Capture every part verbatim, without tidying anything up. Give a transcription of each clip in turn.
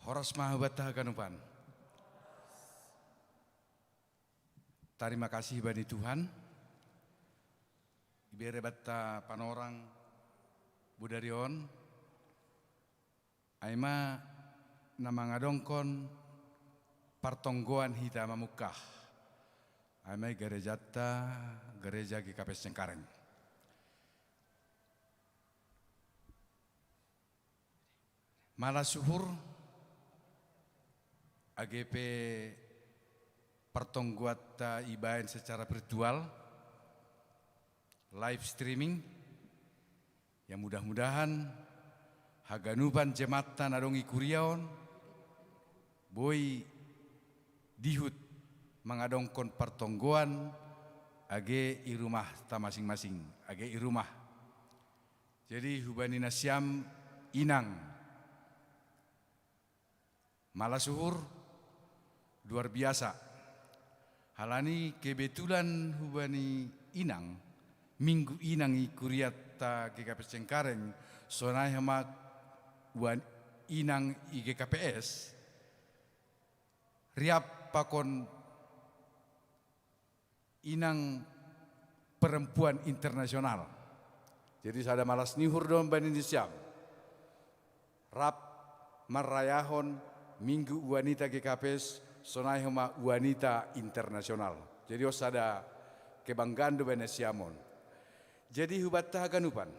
Horas ma hubanta haganupan. Tarima kasih bani Tuhan. Ibere banta panorang bodari on. Ai ma na mangadongkon partonggoan hita mamungkah. Ai ma i garejanta, Gareja G K P S Cengkareng. Malas uhur, age pe partonggoanta ibaen secara virtual, live streaming. Ya mudah-mudahan haganupan jemaatta na adong i kuria on, boi dihut mangadongkon partonggoan age i rumahta masing-masing, age i rumah. Jadi hubani nasiam inang, malas uhur luar biasa. Halani kebetulan hubani inang, minggu inang i kuriatta G K P S Cengkareng, sonai homa wan inang i G K P S, riap pakon inang perempuan internasional. Jadi sada malas ni uhur do bani nasiam. Rap marrayahon Minggu Wanita G K P S, sonai homa wanita internasional. Jadi on sada kebanggaan do bani nasiam on. Jadi hubanta haganupan.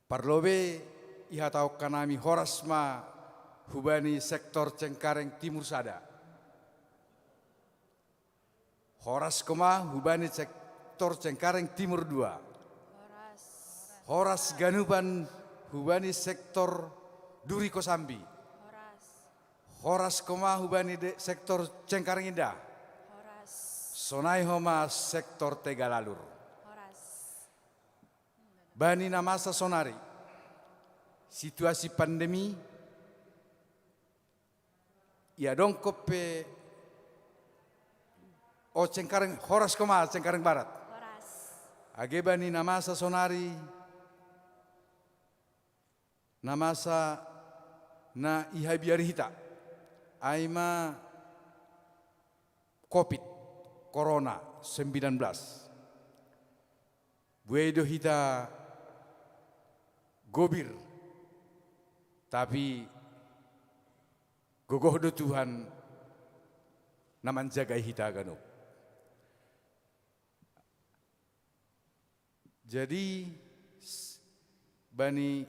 Parlobei ihatahon hanami horas ma hubani sektor Cengkareng Timur sada. Horas homa hubani sektor Cengkareng Timur dua. Horas. Horas ganupan hubani sektor Duri Kosambi. Horas. Horas homa hubani de-, sektor Cengkareng Indah. Horas. Sonai homa sektor Tegalalur. Horas. Bani na masa sonari, situasi pandemi, ia dongkon pe o Cengkareng, horas homa Cengkareng Barat. Horas. Age bani na masa sonari, na masa na ihabiari hita, ai ma covid, corona sembilan belas. Buei do hita gobir, tapi gogoh do Tuhan na manjagai hita ganup. Jadi, s-, bani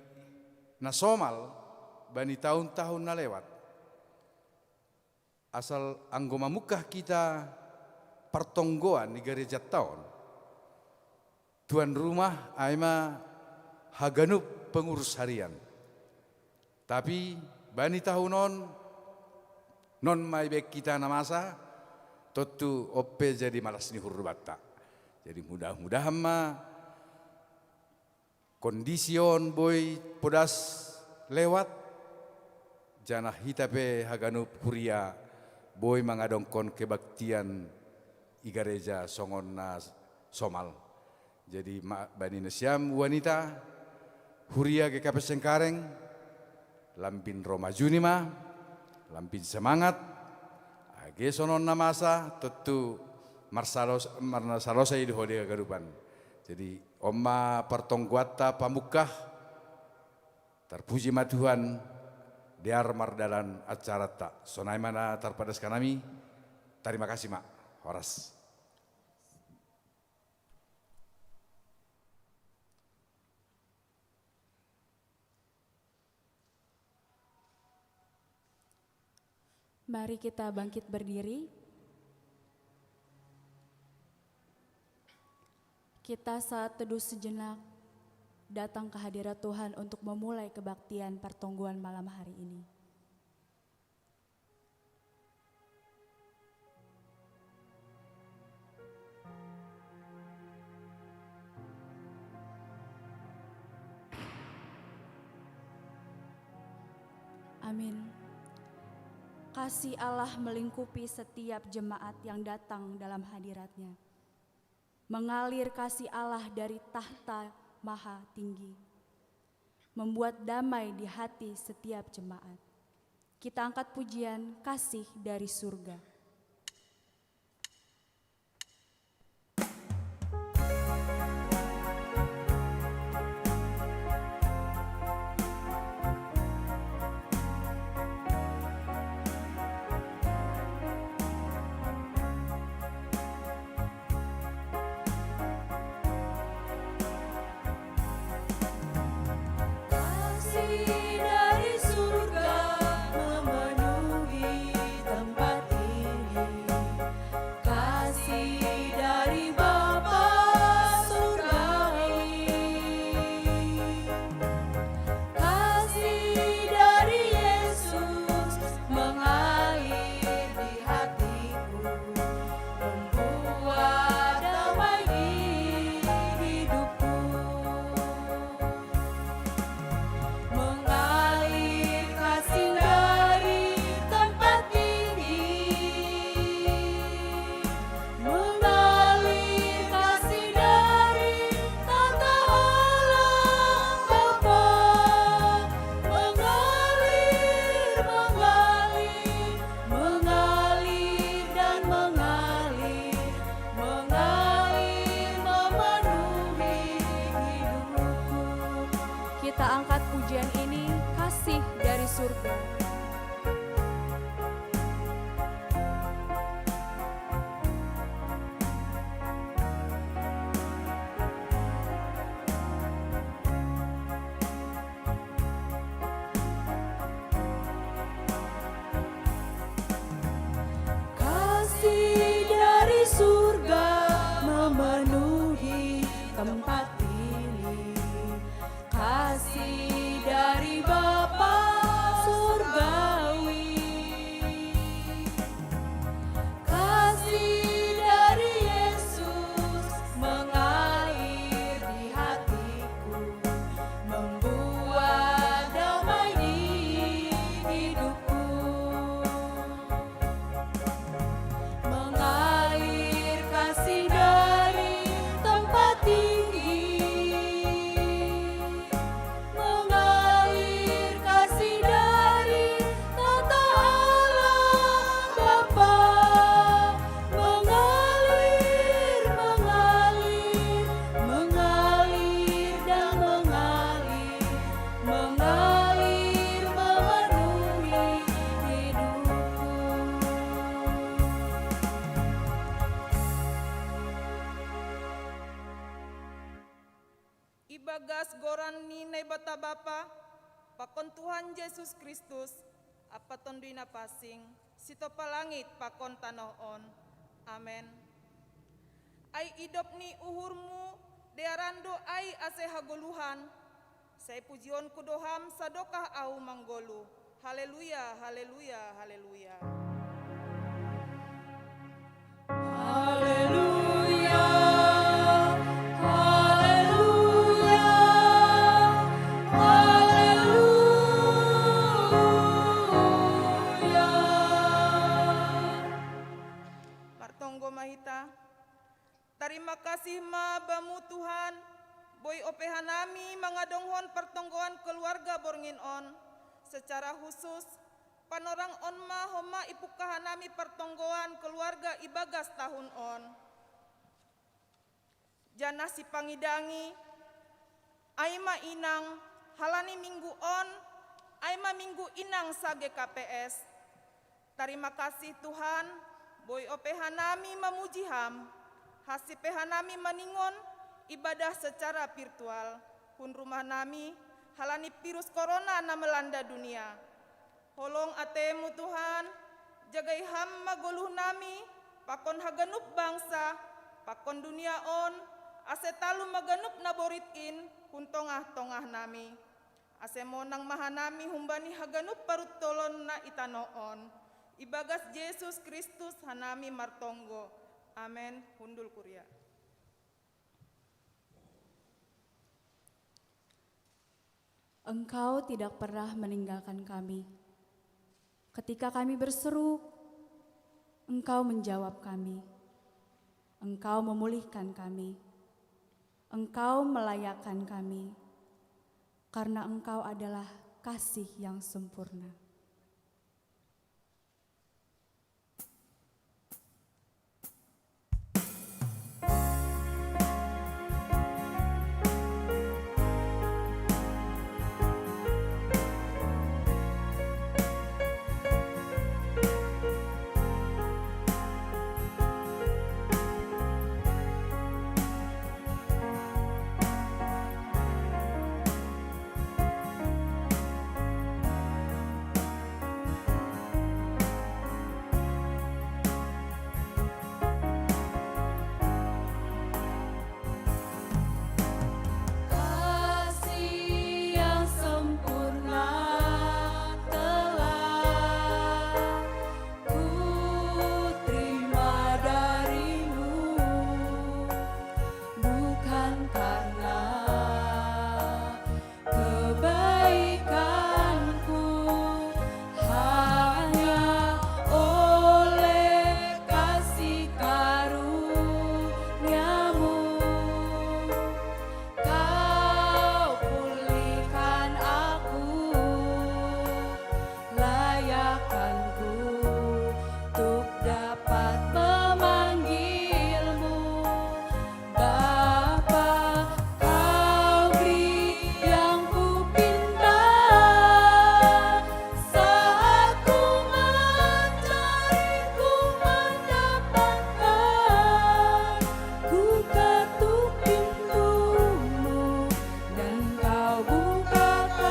na somal, bani tahun-tahun na lewat, asal anggo mamungkah hita partonggoan i garejanta on, tuan rumah ai ma haganup pengurus harian. Tapi bani tahun on, non ma ibaen hita na masa, tontu on pe jadi malas ni uhur do banta. Jadi mudah-mudahan ma kondisi on boi podas lewat, janah hita pe haganup huria boi mangadongkon kebaktian i gareja songon na somal. Jadi ma-, bani nasiam wanita, huria G K P S Cengkareng, lambin ro maju ni ma, lambin semangat, age songon na masa, tontu marsalos-, marnasalosai do ho di haganupan. Jadi on ma partonggoanta pamungkah, tarpuji ma Tuhan, dear mardalan acaranta. Sonai ma na tarpadaskan hami, tarima kasih ma, horas. Mari kita bangkit berdiri. Kita saat teduh sejenak datang ke hadirat Tuhan untuk memulai kebaktian pertonggoan malam hari ini. Amin. Kasih Allah melingkupi setiap jemaat yang datang dalam hadirat-Nya. Mengalir kasih Allah dari tahta maha tinggi. membuat damai di hati setiap jemaat. Kita angkat pujian kasih dari surga. Kasih dari surga memenuhi tempat ini. Kasih dari Bapa surgawi. Kasih dari Yesus mengalir di hatiku, membuat damai di hidupku. Mengalir kasih dari tempat tinggi, mengalir kasih dari tata Allah Bapa, mengalir, mengalir, mengalir dan mengalir, mengalir memenuhi hidupku. Kita angkat pujian ini, kasih dari surga. Kasih dari surga memenuhi tempat ini. Kasih dari Bapa surgawi. Kasih dari Yesus mengalir di hatiku, membuat damai di hidupku. Mengalir kasih dari tempat tinggi, mengalir kasih dari tata Allah Bapa, mengalir, mengalir, mengalir dan mengalir, mengalir memenuhi hidupku. Ibagas goran ni Naibata Bapa, pakon Tuhan Jesus Kristus, Apa Tonduy Napasing, sitopa langit pakon tanoh on. Amen. Ai idop ni uhurmu, dearan do ai ase hagoluhan, sai pujionku do Ham sadokah ahu manggoluh. Haleluya, haleluya, haleluya. Haleluya, haleluya, haleluya. Martonggo ma hita. Tarima kasih ma Bamu Tuhan, boi ope hanami mangadonghon partonggoan keluarga borngin on. Secara khusus, panorang on ma homa ipungkah hanami partonggoan keluarga ibagas tahun on. Janah sipangidangi, ai ma inang, halani minggu on, ai ma minggu inang sa-G K P S. Tarima kasih Tuhan, boi ope hanami mamuji Ham, hasip pe hanami maningon ibadah secara virtual hun rumah nami, halani virus corona na melanda dunia. Holong atemu Tuhan, jagai Ham ma goluh nami, pakon haganup bangsa, pakon dunia on, ase talu ma ganup na borit in hun tongah-tongah nami. Ase monang ma hanami humbani haganup paruntolon na i tanoh on. Ibagas Jesus Kristus hanami martonggo. Amen. Hundul kuria. Engkau tidak pernah meninggalkan kami. Ketika kami berseru, Engkau menjawab kami. Engkau memulihkan kami. Engkau melayakkan kami. karena Engkau adalah kasih yang sempurna. Kasih yang sempurna telah ku terima darimu, bukan karena kebaikanku, hanya oleh kasih karuniamu. Kau pulihkan aku, layakkanku untuk dapat memanggilmu Bapa. Kau beri yang ku pinta, saat ku mencari, ku mendapatkan. Ku ketuk pintumu dan kau bukakan.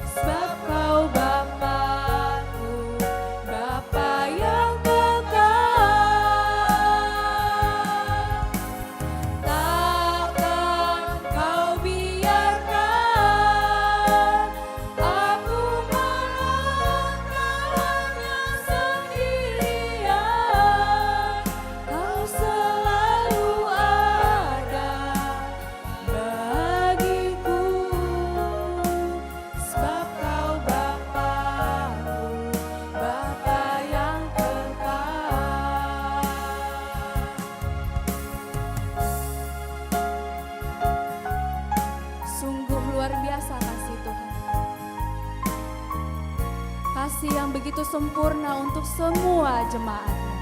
Sebab kau Bapakku, Bapa yang kekal. Takkan kau biarkan aku melangkah hanya sendirian. Kau selalu ada bagiku, sebab kau Bapakku, Bapa yang kekal. Sungguh luar biasa kasih Tuhan. Kasih yang begitu sempurna untuk semua jemaatnya.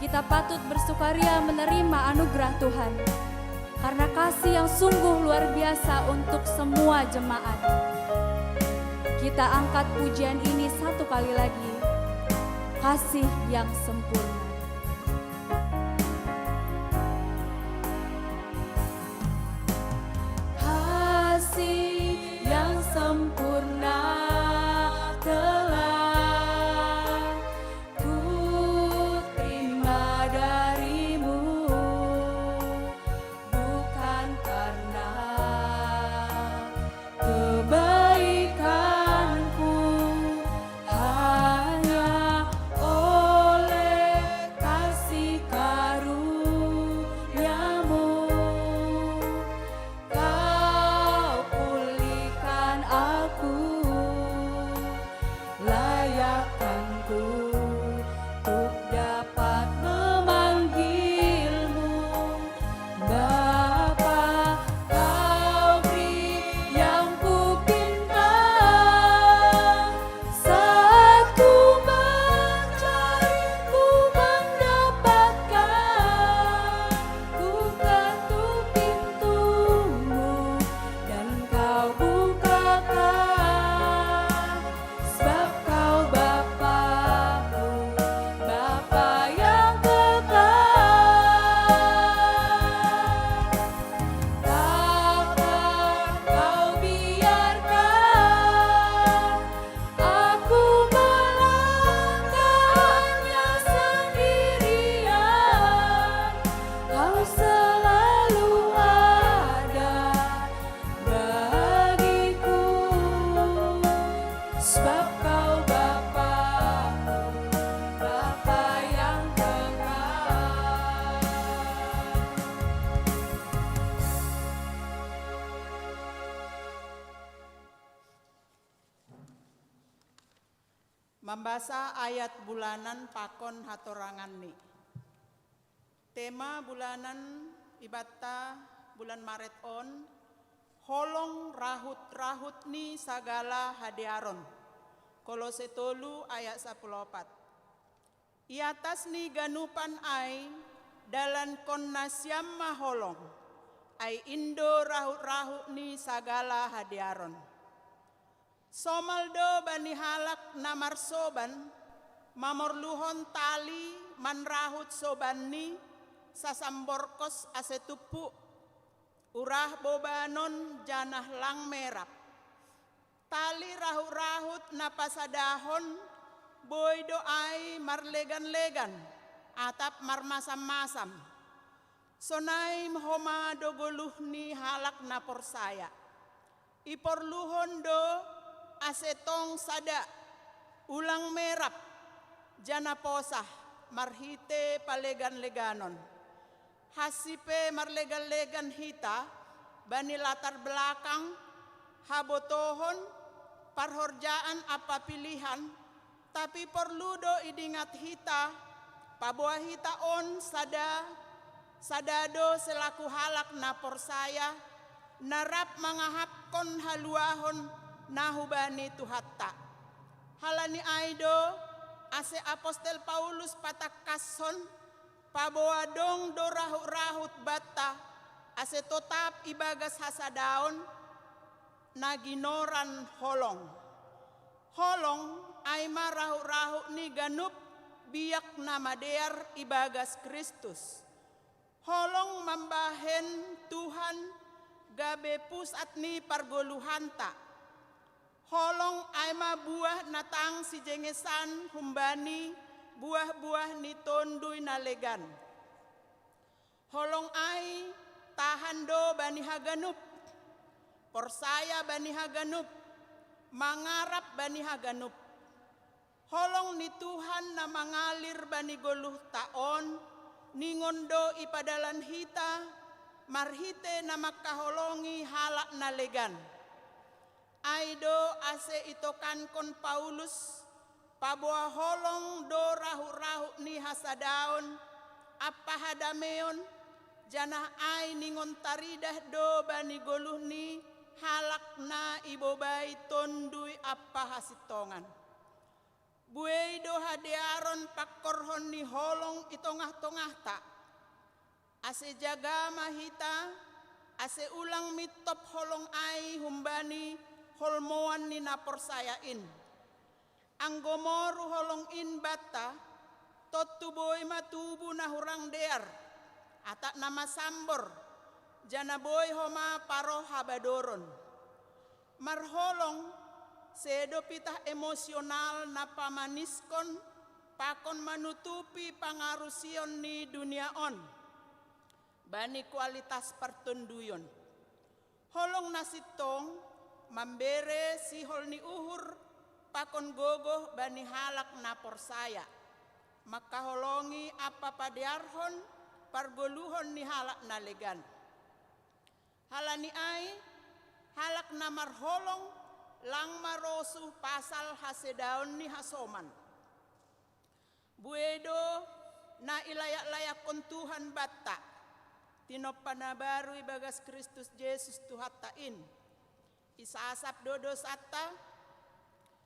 Kita patut bersukaria menerima anugerah Tuhan, karena kasih yang sungguh luar biasa untuk semua jemaat. Kita angkat pujian ini satu kali lagi. Kasih yang sempurna. Kasih yang sempurna telah ku terima darimu, bukan karena kebaikanku, hanya oleh kasih karuniamu. Kau pulihkan aku, layakkanku untuk dapat memanggilmu Bapa. Kau beri yang ku pinta, saat ku mencari, ku mendapatkan. Ku ketuk pintumu dan kau bukakan. Sebab kau Bapakku, Bapa yang kekal. Takkan kau biarkan aku melangkah hanya sendirian. Kau selalu ada bagiku, sebab kau Bapakku, Bapa yang kekal. Mambasa ayat bulanan pakon hatoranganni. Tema bulanan ibatta bulan Maret on, Holong rahut-rahut ni sagala hadearon. Kolose tolu ayat sapuluh opat. I atas ni ganupan ai, dalankon nasiam ma holong, ai in do rahut-rahut ni sagala hadearon. Somal do bani halak na marsoban, mamorluhon tali manrahut sobanni, sasamborkos ase tumpu, urah bobanon janah lang merap. Tali rahut-rahut na pasadahon, boi do ai marlegan-legan, atap marmasam-masam. Sonai homa do goluh ni halak na porsaya. Iporluhon do ase tong sada, ulang merap, janah posah marhite palegan-leganon. Hansi pe marlegan-legan hita bani latar belakang, habotohon, parhorjaan ampa pilihan, tapi porlu do idingat hita, paboa hita on sada, sada do selaku halak na porsaya, na rap mangahapkon haluahon na hubani Tuhanta. Halani ai do, ase apostel Paulus patangkashon, paboa dong do rahut-rahut banta, ase totap ibagas hasadaon, na ginoran holong. Holong ai ma rahut-rahut ni ganup biak na madear ibagas Kristus. Holong mambahen Tuhan gabe pusat ni pargoluhanta. Holong ai ma buah na tang sijengesan humbani buah-buah ni Tonduy na legan. Holong ai tahan do bani haganup, porsaya bani haganup, mangarap bani haganup. Holong ni Tuhan na mangalir bani goluhta on, ningon do ipadalan hita, marhite na mangkaholongi halak na legan. Ai do ase itokankon Paulus, paboa holong do rahut-rahut ni hasadaon ampa hadameon, janah ai ningon taridah do bani goluh ni halak na ibobai Tonduy ampa hasintongan. Buei do hadearon pangkorhon ni holong i tongah-tongahta. Ase jaga ma hita, ase ulang mintop holong ai humbani holmoan ni na porsaya in. Anggo moru holong in banta, tontu boi ma tubu na hurang dear, atap na masambor, janah boi homa paroh habadoron. Marholong, sedo pitah emosional na pamaniskon pakon manutupi pangarusion ni dunia on bani kualitas partonduyon. Holong na sintong mambere sihol ni uhur pakon gogoh bani halak na porsaya, mangkaholongi ampa padearhon pargoluhon ni halak na legan. Halani ai, halak na marholong lang marosuh pasal hasedaon ni hasoman. Buei do na ilayak-layakkon Tuhan banta, tinompa na baru ibagas Kristus Jesus Tuhanta in. Isasap do dousanta,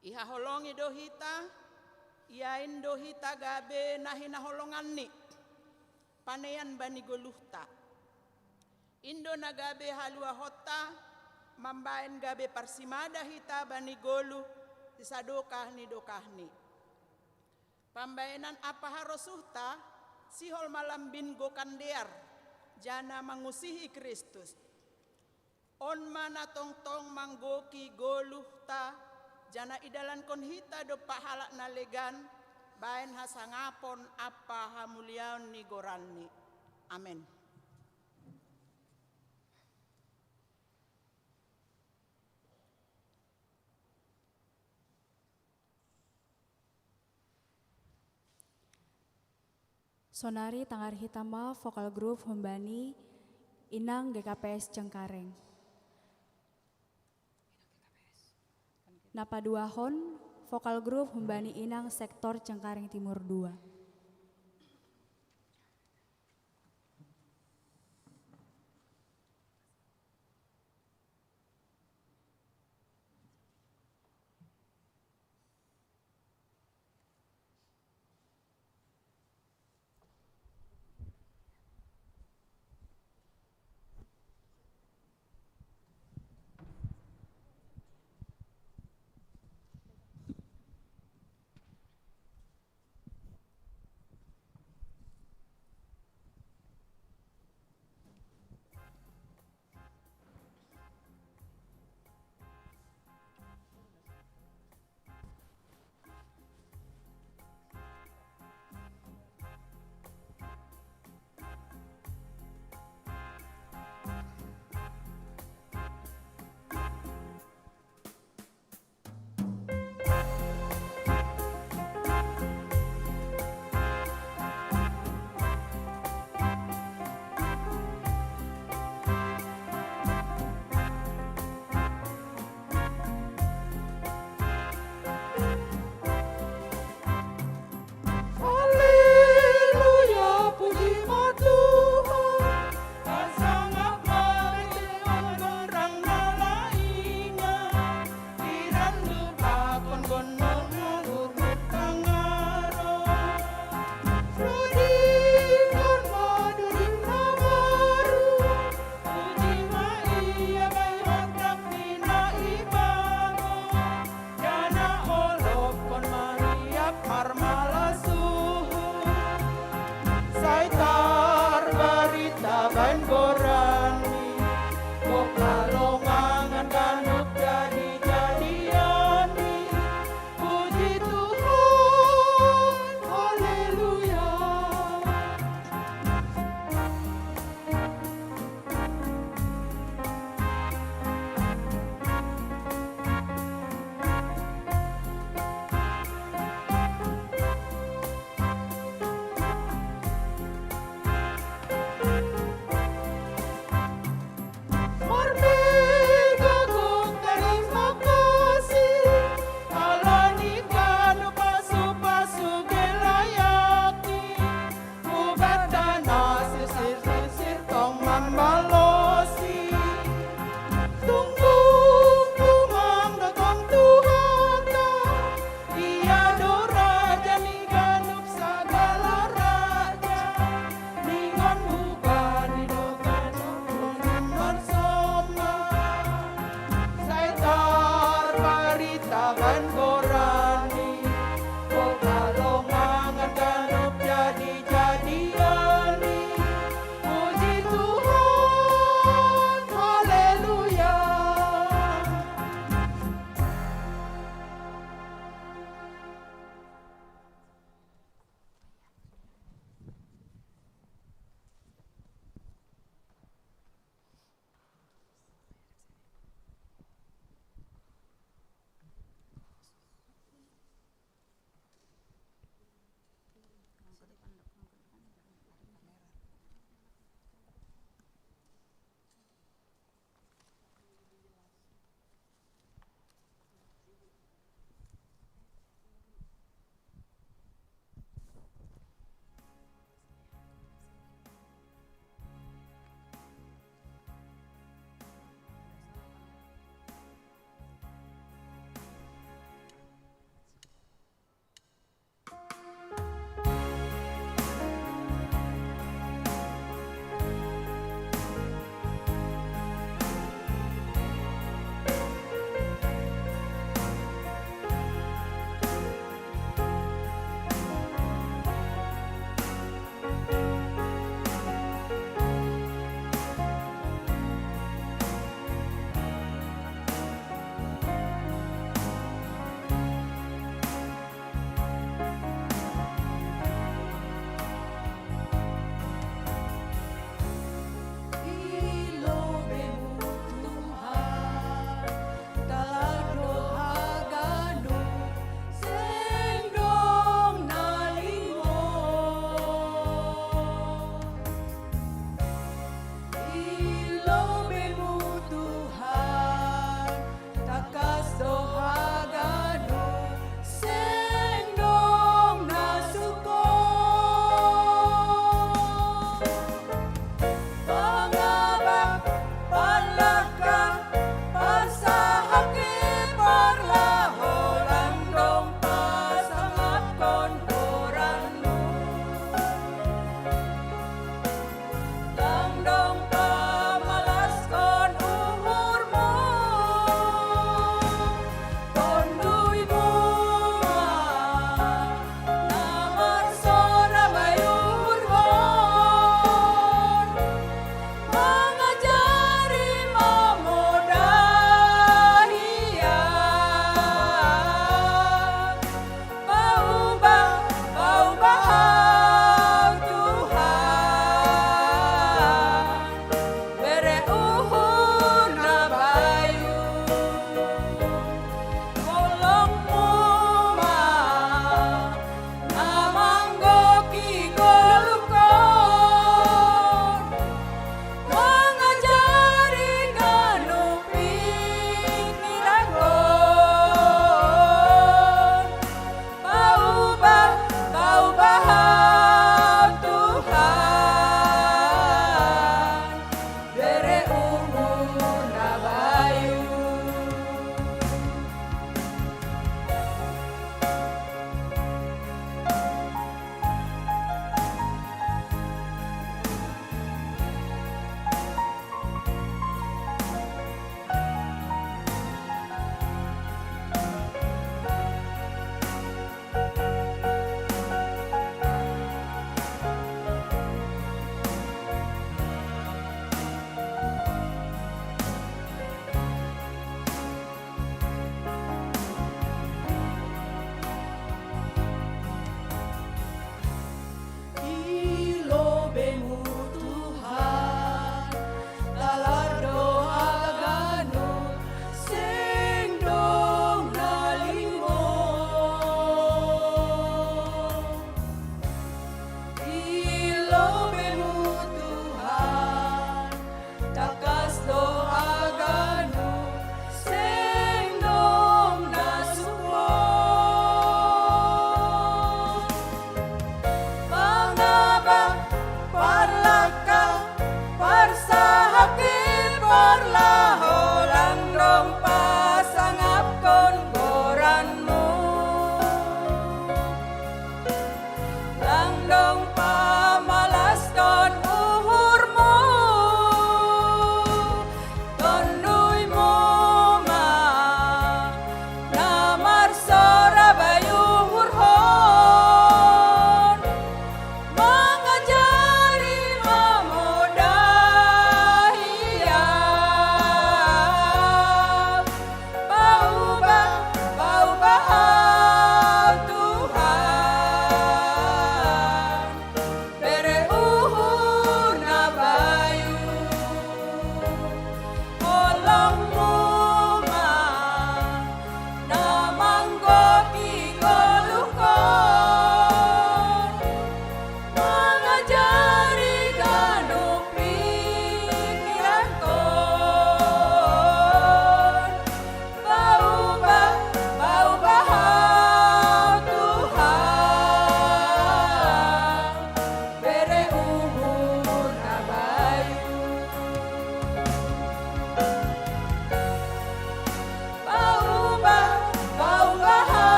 ihaholongi do hita, iain do hita gabe na hinaholonganni, panean bani goluhta. In do na gabe haluahonta mambahen gabe parsimada hita bani goluh sisadokah ni dokahni. Pambahenan ampa harosuhta sihol malambin gokan dear, janah mangusihi Kristus. On ma na tongtong manggoki goluhta, janah idalankon hita dompak halak na legan, bahen hasangapon ampa hamuliaon ni goranni. Amen. Sonari tangar hita ma vokal grup humbani Inang G K P S Cengkareng. Na paduahon vokal grup humbani Inang sektor Cengkareng Timur dua.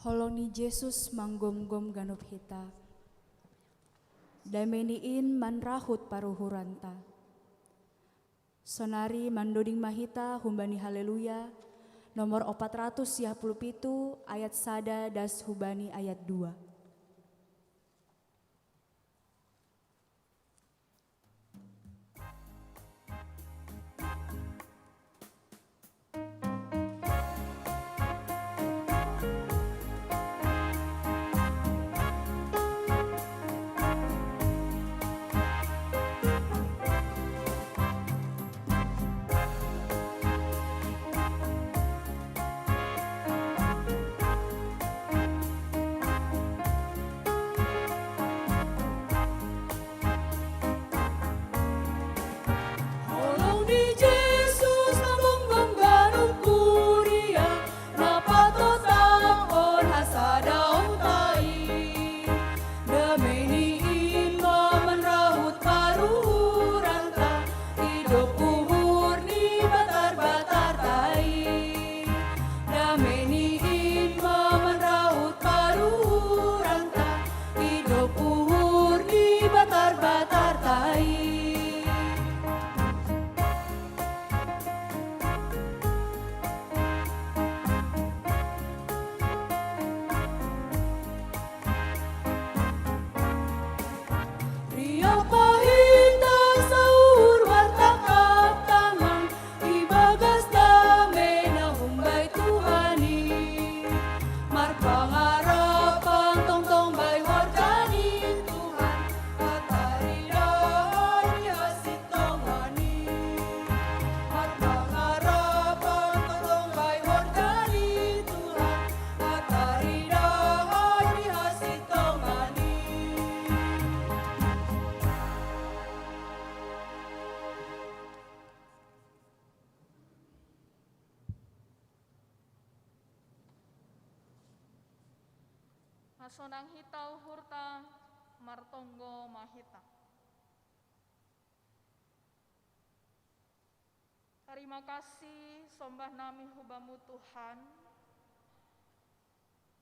Holong ni Jesus manggomgom ganup hita. Dame ni in manrahut paruhuranta. Sonari mandoding ma hita humbani Haleluya, nomor opat ratus siah puluh pitu, ayat sada das hubani ayat dua. Hasonang hita uhurta, martonggo ma hita. Tarima kasih sombah nami hu Bamu Tuhan,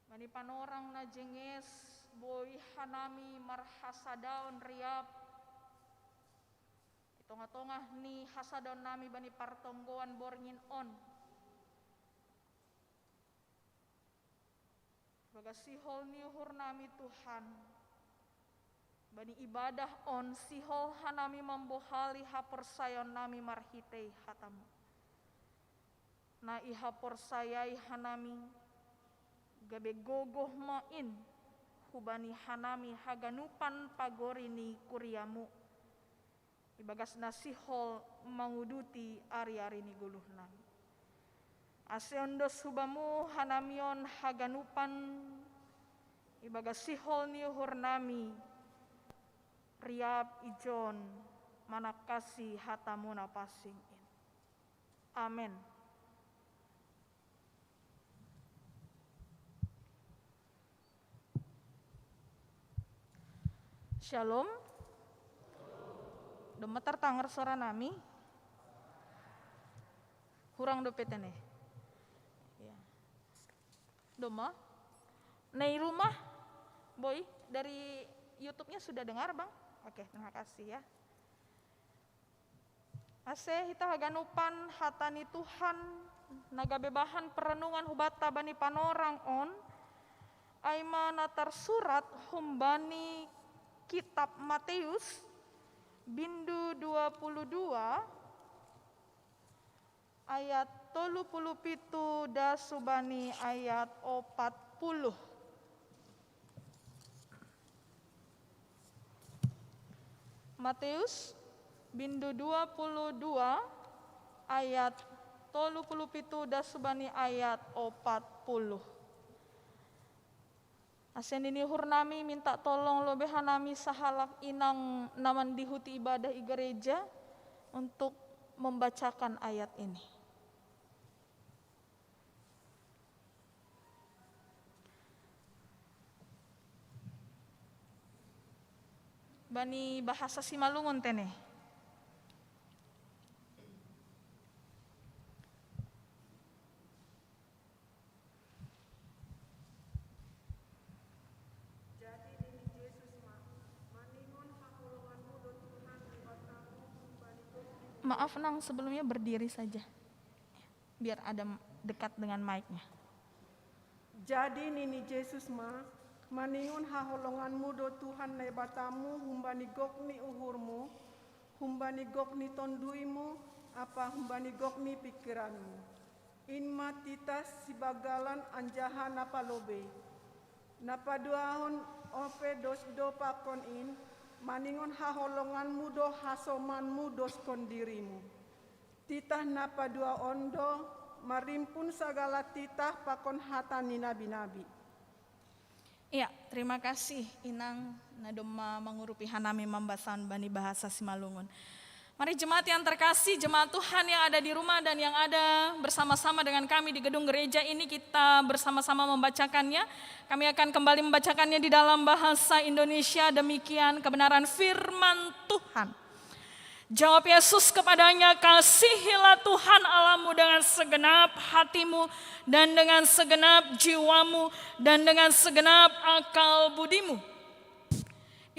bani panorang na jenges boi hanami marhasadaon riap i tongah-tongah ni hasadaon nami bani partonggoan borngin on. Ibagas sihol ni uhur nami Tuhan, bani ibadah on sihol hanami mambohali haporsayaon nami marhitei hata-Mu. Na ihaporsayai hanami, gabe gogoh ma in hubani hanami haganupan pagori ni kuria-Mu, ibagas na sihol manguduti ari-ari ni goluhnami. Ase ondos hu Bamu hanami on haganupan, ibagas sihol ni uhur nami, riap ijon manangkasi hata-Mu na pansing in. Amen. Shalom. Domma tartangar sora nami? Hurang dope tene? Ya. Domma? Na i rumah, boi, dari YouTube-nya sudah dengar, Bang? Oke, terima kasih ya. Ase hita haganupan hata ni Tuhan, na gabe bahan perenungan hubanta bani panorang on, ai ma na tarsurat humbani kitab Mateus, bindu dua puluh dua, ayat tolu puluh pitu das hubani ayat opat puluh. Mateus, bindu dua puluh dua, ayat tolu puluh pitu das hubani ayat opat puluh. Ase nini uhur nami minta tolong lobei hanami sahalak inang na mandihuti ibadah i gareja untuk membacakan ayat ini. Bani bahasa Simalungun tene. Maaf, Nang, sebelumnya berdiri saja. Biar ada dekat dengan mic-nya. Jadi nini Yesus ma, maningon haholonganmu do Tuhan Naibatamu humbani gok ni uhurmu, humbani gok ni tonduimu, ampa humbani gok ni pingkiranmu. In ma titah sibagalan anjaha na palobei. Na paduahon on pe dos do pakon in, maningon haholonganmu do hasomanmu doskon dirimu. Titah na paduahon do marimpun sagala titah pakon hata ni nabi-nabi. Ya, terima kasih Inang na domma mangurupi hanami mambasahon bani bahasa Simalungun. Mari jemaat yang terkasih, jemaat Tuhan yang ada di rumah dan yang ada bersama-sama dengan kami di gedung gereja ini, kita bersama-sama membacakannya. Kami akan kembali membacakannya di dalam bahasa Indonesia. Demikian kebenaran firman Tuhan. Jawab Yesus kepadanya, "Kasihilah Tuhan Allahmu dengan segenap hatimu dan dengan segenap jiwamu dan dengan segenap akal budimu."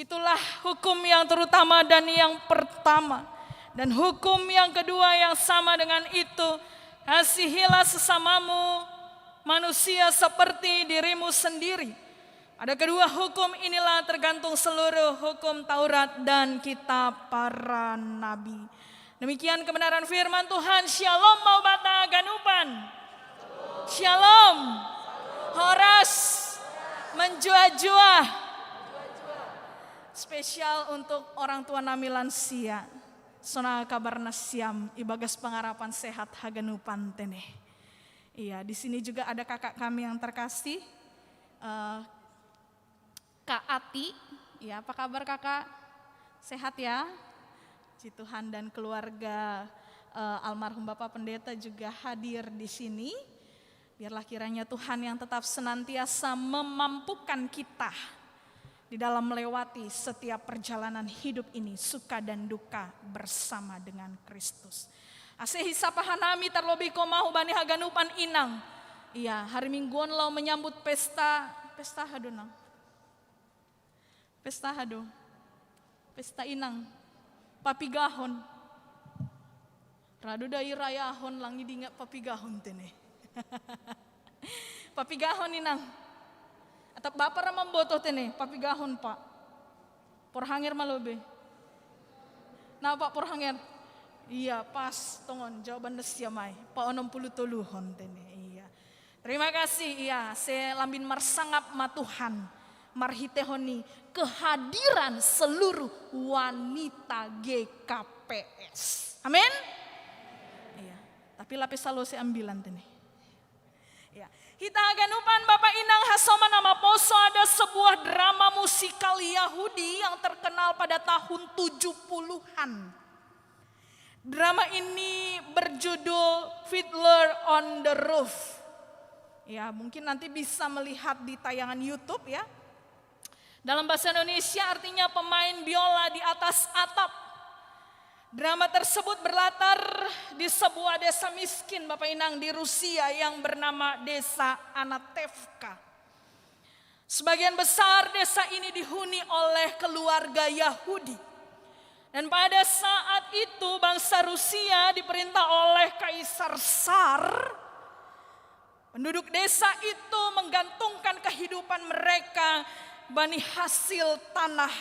Itulah hukum yang terutama dan yang pertama. Dan hukum yang kedua yang sama dengan itu, "Kasihilah sesamamu manusia seperti dirimu sendiri." Pada kedua hukum inilah tergantung seluruh hukum Taurat dan kitab para nabi. Demikian kebenaran firman Tuhan. Shalom, Maubata Ganupan. Shalom. Horas. Menjuah-juah. Spesial untuk orang tua nami lansia. Sona kabar nasiam, ibagas pangarapan sehat haganupan tene. Iya, di sini juga ada kakak kami yang terkasih, eh, Kak Ati. Ya, apa kabar, Kakak? Sehat ya? Puji Tuhan, dan keluarga, eh, almarhum Bapak Pendeta juga hadir di sini. Biarlah kiranya Tuhan yang tetap senantiasa memampukan kita di dalam melewati setiap perjalanan hidup ini, suka dan duka bersama dengan Kristus. Ase hisapa hanami tarlobei koma hubani haganupan Inang. Iya, hari Minggu on laho menyambut pesta, pesta aha do, Nang? Pesta aha do? Pesta Inang. Papigahon. Ra do da irayahon, lang i dinga papigahon tene. Papigahon Inang. Atap Bapa ra mamboto tene, papigahon, Pak. Porhanger ma lobei. Napa porhanger? Iya, pas tongon, jawaban nasiam ai. Paonom pulu toluhon tene, iya. Terima kasih, iya, ase lambin marsangap ma Tuhan marhiteihon ni kehadiran seluruh wanita G K P S. Amin? Iya, tapi lape salose ambilan tene. Ya. Hita haganupan Bapa Inang hasoman na maposo, ada sebuah drama musikal Yahudi yang terkenal pada tahun tujuh puluhan. Drama ini berjudul Fiddler on the Roof. Ya, mungkin nanti bisa melihat di tayangan YouTube ya. Dalam bahasa Indonesia artinya pemain biola di atas atap. Drama tersebut berlatar di sebuah desa miskin, Bapak Inang, di Rusia yang bernama Desa Anatevka. Sebagian besar desa ini dihuni oleh keluarga Yahudi. Dan pada saat itu bangsa Rusia diperintah oleh Kaisar Tsar. Penduduk desa itu menggantungkan kehidupan mereka bani hasil tanah.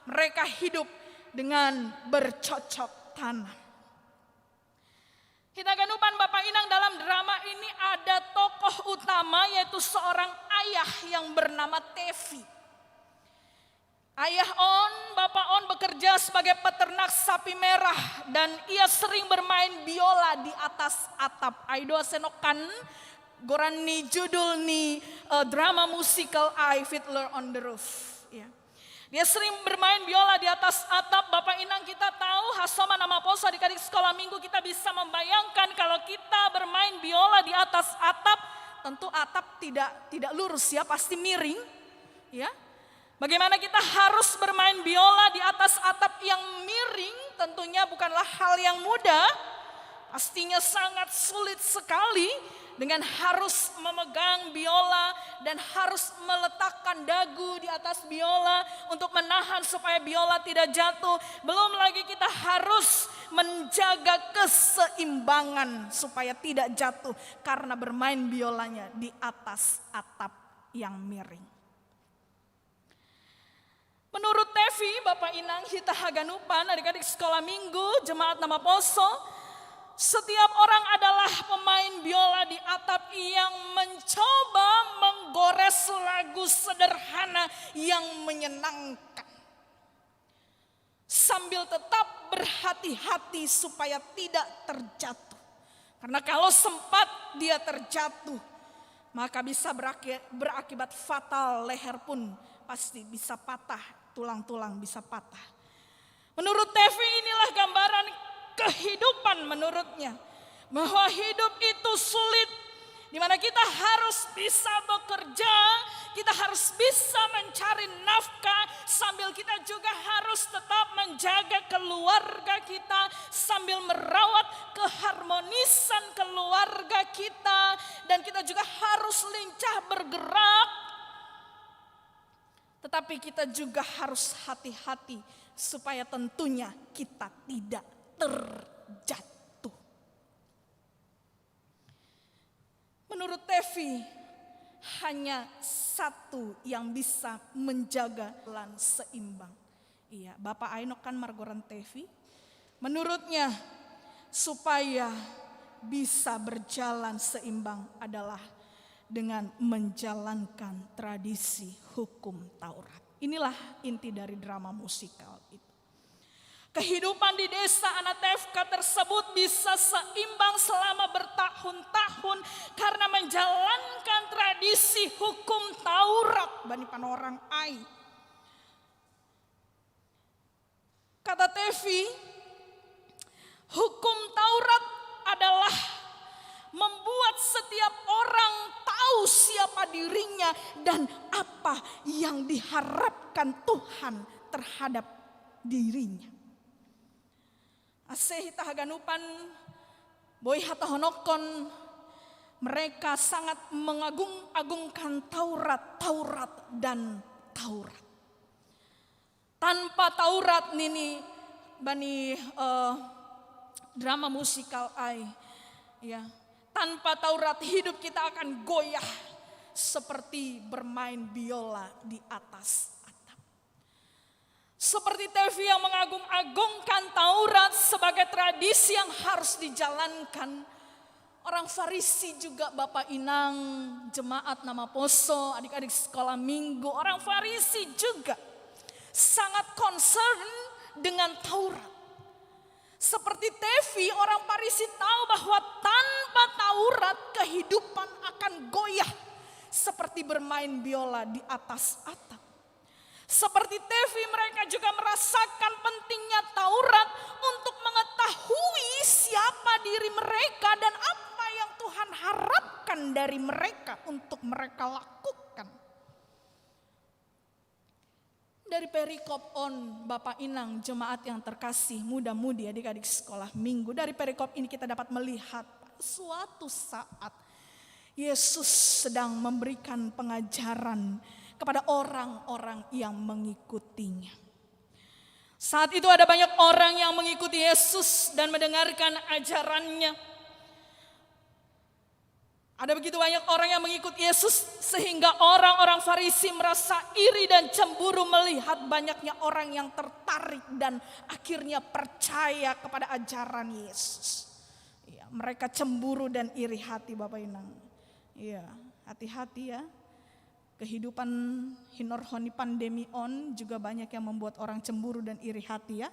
Mereka hidup dengan bercocok tanam. Hita haganupan Bapa Inang, dalam drama ini ada tokoh utama, yaitu seorang ayah yang bernama Tevi. Ayah on, bapa on bekerja sebagai peternak sapi merah dan ia sering bermain biola di atas atap. Ai do ase nongkan goran ni judul ni, eh, drama musikal ai, Fiddler on the Roof. Ya. Dia sering bermain biola di atas atap. Bapa Inang, kita tahu hasoman na maposo, adik-adik sekolah minggu, kita bisa membayangkan kalau kita bermain biola di atas atap, tentu atap tidak tidak lurus ya, pasti miring. Ya. Bagaimana kita harus bermain biola di atas atap yang miring, tentunya bukanlah hal yang mudah. Pastinya sangat sulit sekali dengan harus memegang biola dan harus meletakkan dagu di atas biola untuk menahan supaya biola tidak jatuh. Belum lagi kita harus menjaga keseimbangan supaya tidak jatuh karena bermain biolanya di atas atap yang miring. Menurut Tevi, Bapak Inang, Hita Haganupan, adik-adik sekolah minggu, jemaat Namaposo, setiap orang adalah pemain biola di atap yang mencoba menggores lagu sederhana yang menyenangkan. Sambil tetap berhati-hati supaya tidak terjatuh. Karena kalau sempat dia terjatuh, maka bisa beraki-, berakibat fatal, leher pun pasti bisa patah, tulang-tulang bisa patah. Menurut Tevi, inilah gambaran kehidupan menurutnya. Bahwa hidup itu sulit, di mana kita harus bisa bekerja, kita harus bisa mencari nafkah, sambil kita juga harus tetap menjaga keluarga kita, sambil merawat keharmonisan keluarga kita, dan kita juga harus lincah bergerak. Tetapi kita juga harus hati-hati supaya tentunya kita tidak terjatuh. Menurut Tevi, hanya satu yang bisa menjaga jalan seimbang. Iya, Bapak Ainok kan margoran Tevi. Menurutnya, supaya bisa berjalan seimbang adalah dengan menjalankan tradisi hukum Taurat. Inilah inti dari drama musikal itu. Kehidupan di desa Anatevka tersebut bisa seimbang selama bertahun-tahun karena menjalankan tradisi hukum Taurat bani panorang ai. Kata Tevi, hukum Taurat adalah membuat setiap orang tahu siapa dirinya dan apa yang diharapkan Tuhan terhadap dirinya. Aseh Hita Haganupan, boi hatahonokon, mereka sangat mengagung-agungkan Taurat, Taurat, dan Taurat. Tanpa Taurat nini bani uh, drama musikal ai, ya, tanpa Taurat hidup kita akan goyah seperti bermain biola di atas atap. Seperti Tevi yang mengagung-agungkan Taurat sebagai tradisi yang harus dijalankan, orang Farisi juga, Bapak Inang, jemaat Namaposo, adik-adik sekolah minggu, orang Farisi juga sangat concern dengan Taurat. Seperti Tevi, orang Farisi tahu bahwa tanpa Taurat kehidupan akan goyah seperti bermain biola di atas atap. Seperti Tevi, mereka juga merasakan pentingnya Taurat untuk mengetahui siapa diri mereka dan apa yang Tuhan harapkan dari mereka untuk mereka lakukan. Dari perikop on, Bapak Inang, jemaat yang terkasih, muda-mudi, adik-adik sekolah minggu, dari perikop ini kita dapat melihat suatu saat Yesus sedang memberikan pengajaran kepada orang-orang yang mengikutinya. Saat itu ada banyak orang yang mengikuti Yesus dan mendengarkan ajarannya. Ada begitu banyak orang yang mengikuti Yesus sehingga orang-orang Farisi merasa iri dan cemburu melihat banyaknya orang yang tertarik dan akhirnya percaya kepada ajaran Yesus. Ya, mereka cemburu dan iri hati, Bapak Inang. Iya, hati-hati ya. Kehidupan hinorhoni pandemi on juga banyak yang membuat orang cemburu dan iri hati ya.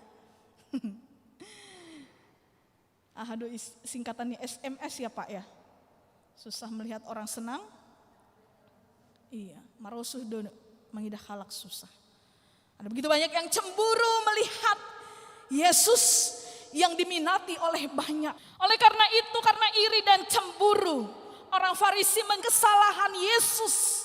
Ah, aduh, is-, singkatannya S M S ya, Pak, ya? Susah melihat orang senang. Iya, marosuh do mangidah halak susah. Ada begitu banyak yang cemburu melihat Yesus yang diminati oleh banyak. Oleh karena itu, karena iri dan cemburu, orang Farisi mengesalahan Yesus.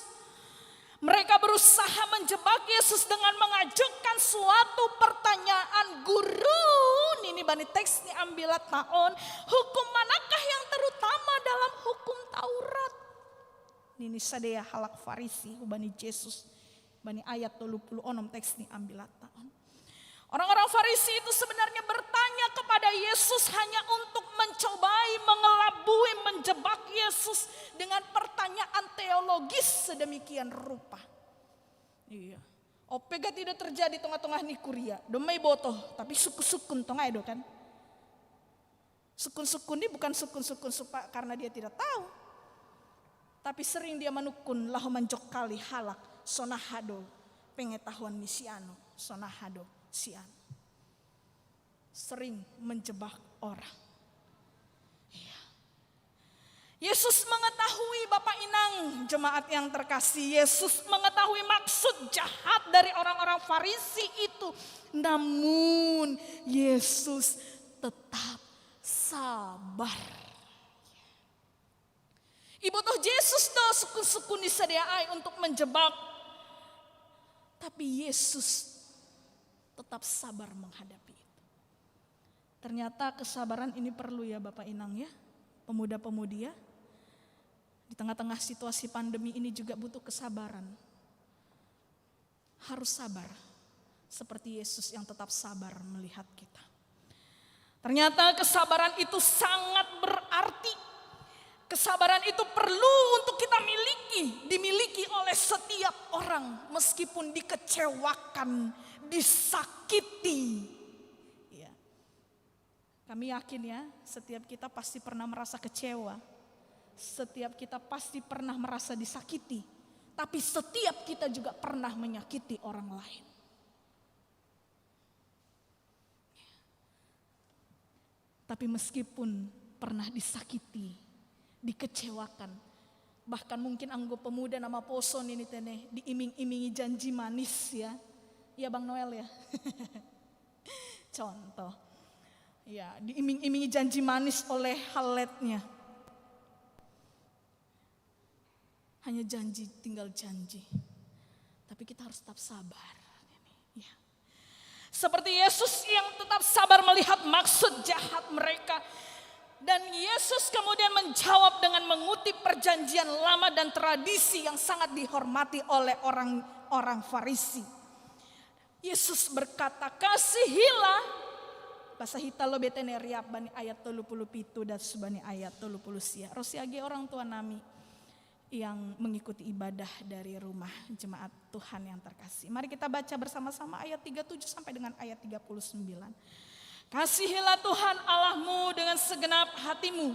Mereka berusaha menjebak Yesus dengan mengajukan suatu pertanyaan, "Guru, nini bani teks ni ambilat taon, hukum manakah yang terutama dalam hukum Taurat?" Nini sadea halak Farisi hubani Yesus, bani ayat tolu puluh onom teks ni ambilat taon. Orang-orang Farisi itu sebenarnya bertanya Yesus hanya untuk mencobai, mengelabui, menjebak Yesus dengan pertanyaan teologis sedemikian rupa. Iya. Ope ga tidak terjadi tongah-tongah ni kuria. Domai botoh, tapi sukun-sukun tongah do kan. Sukun-sukun ini bukan sukun-sukun supa karena dia tidak tahu. Tapi sering dia manukun laho manjokali halak, sonahado pengetahuan ni sianu, sonahado sianu. Sering menjebak orang. Iya. Yesus mengetahui, Bapak Inang, jemaat yang terkasih, Yesus mengetahui maksud jahat dari orang-orang Farisi itu. Namun Yesus tetap sabar. Ibotoh Jesus do sukun-sukun ni sidea ai untuk menjebak. Tapi Yesus tetap sabar menghadapi itu. Ternyata kesabaran ini perlu ya Bapak Inang ya, pemuda-pemudi ya. Di tengah-tengah situasi pandemi ini juga butuh kesabaran. Harus sabar, seperti Yesus yang tetap sabar melihat kita. Ternyata kesabaran itu sangat berarti. Kesabaran itu perlu untuk kita miliki, dimiliki oleh setiap orang, meskipun dikecewakan, disakiti. Ya. Kami yakin ya, setiap kita pasti pernah merasa kecewa. Setiap kita pasti pernah merasa disakiti. Tapi setiap kita juga pernah menyakiti orang lain. Tapi meskipun pernah disakiti, dikecewakan, bahkan mungkin anggo pemuda na maposo nini tene, diiming-imingi janji manis ya. Ya Bang Noel ya. Contoh. Ya, diiming-imingi janji manis oleh haletnya. Hanya janji, tinggal janji. Tapi kita harus tetap sabar. Ya. Seperti Yesus yang tetap sabar melihat maksud jahat mereka. Dan Yesus kemudian menjawab dengan mengutip perjanjian lama dan tradisi yang sangat dihormati oleh orang-orang Farisi. Yesus berkata, "Kasihilah." Bahasa hita lo betene riap bani ayat tolu puluh pitu dan subani ayat tolu puluh sia. Rosi age orang tua nami yang mengikuti ibadah dari rumah, jemaat Tuhan yang terkasih. Mari kita baca bersama-sama ayat tiga tujuh sampai dengan ayat tiga puluh sembilan. "Kasihilah Tuhan Allahmu dengan segenap hatimu,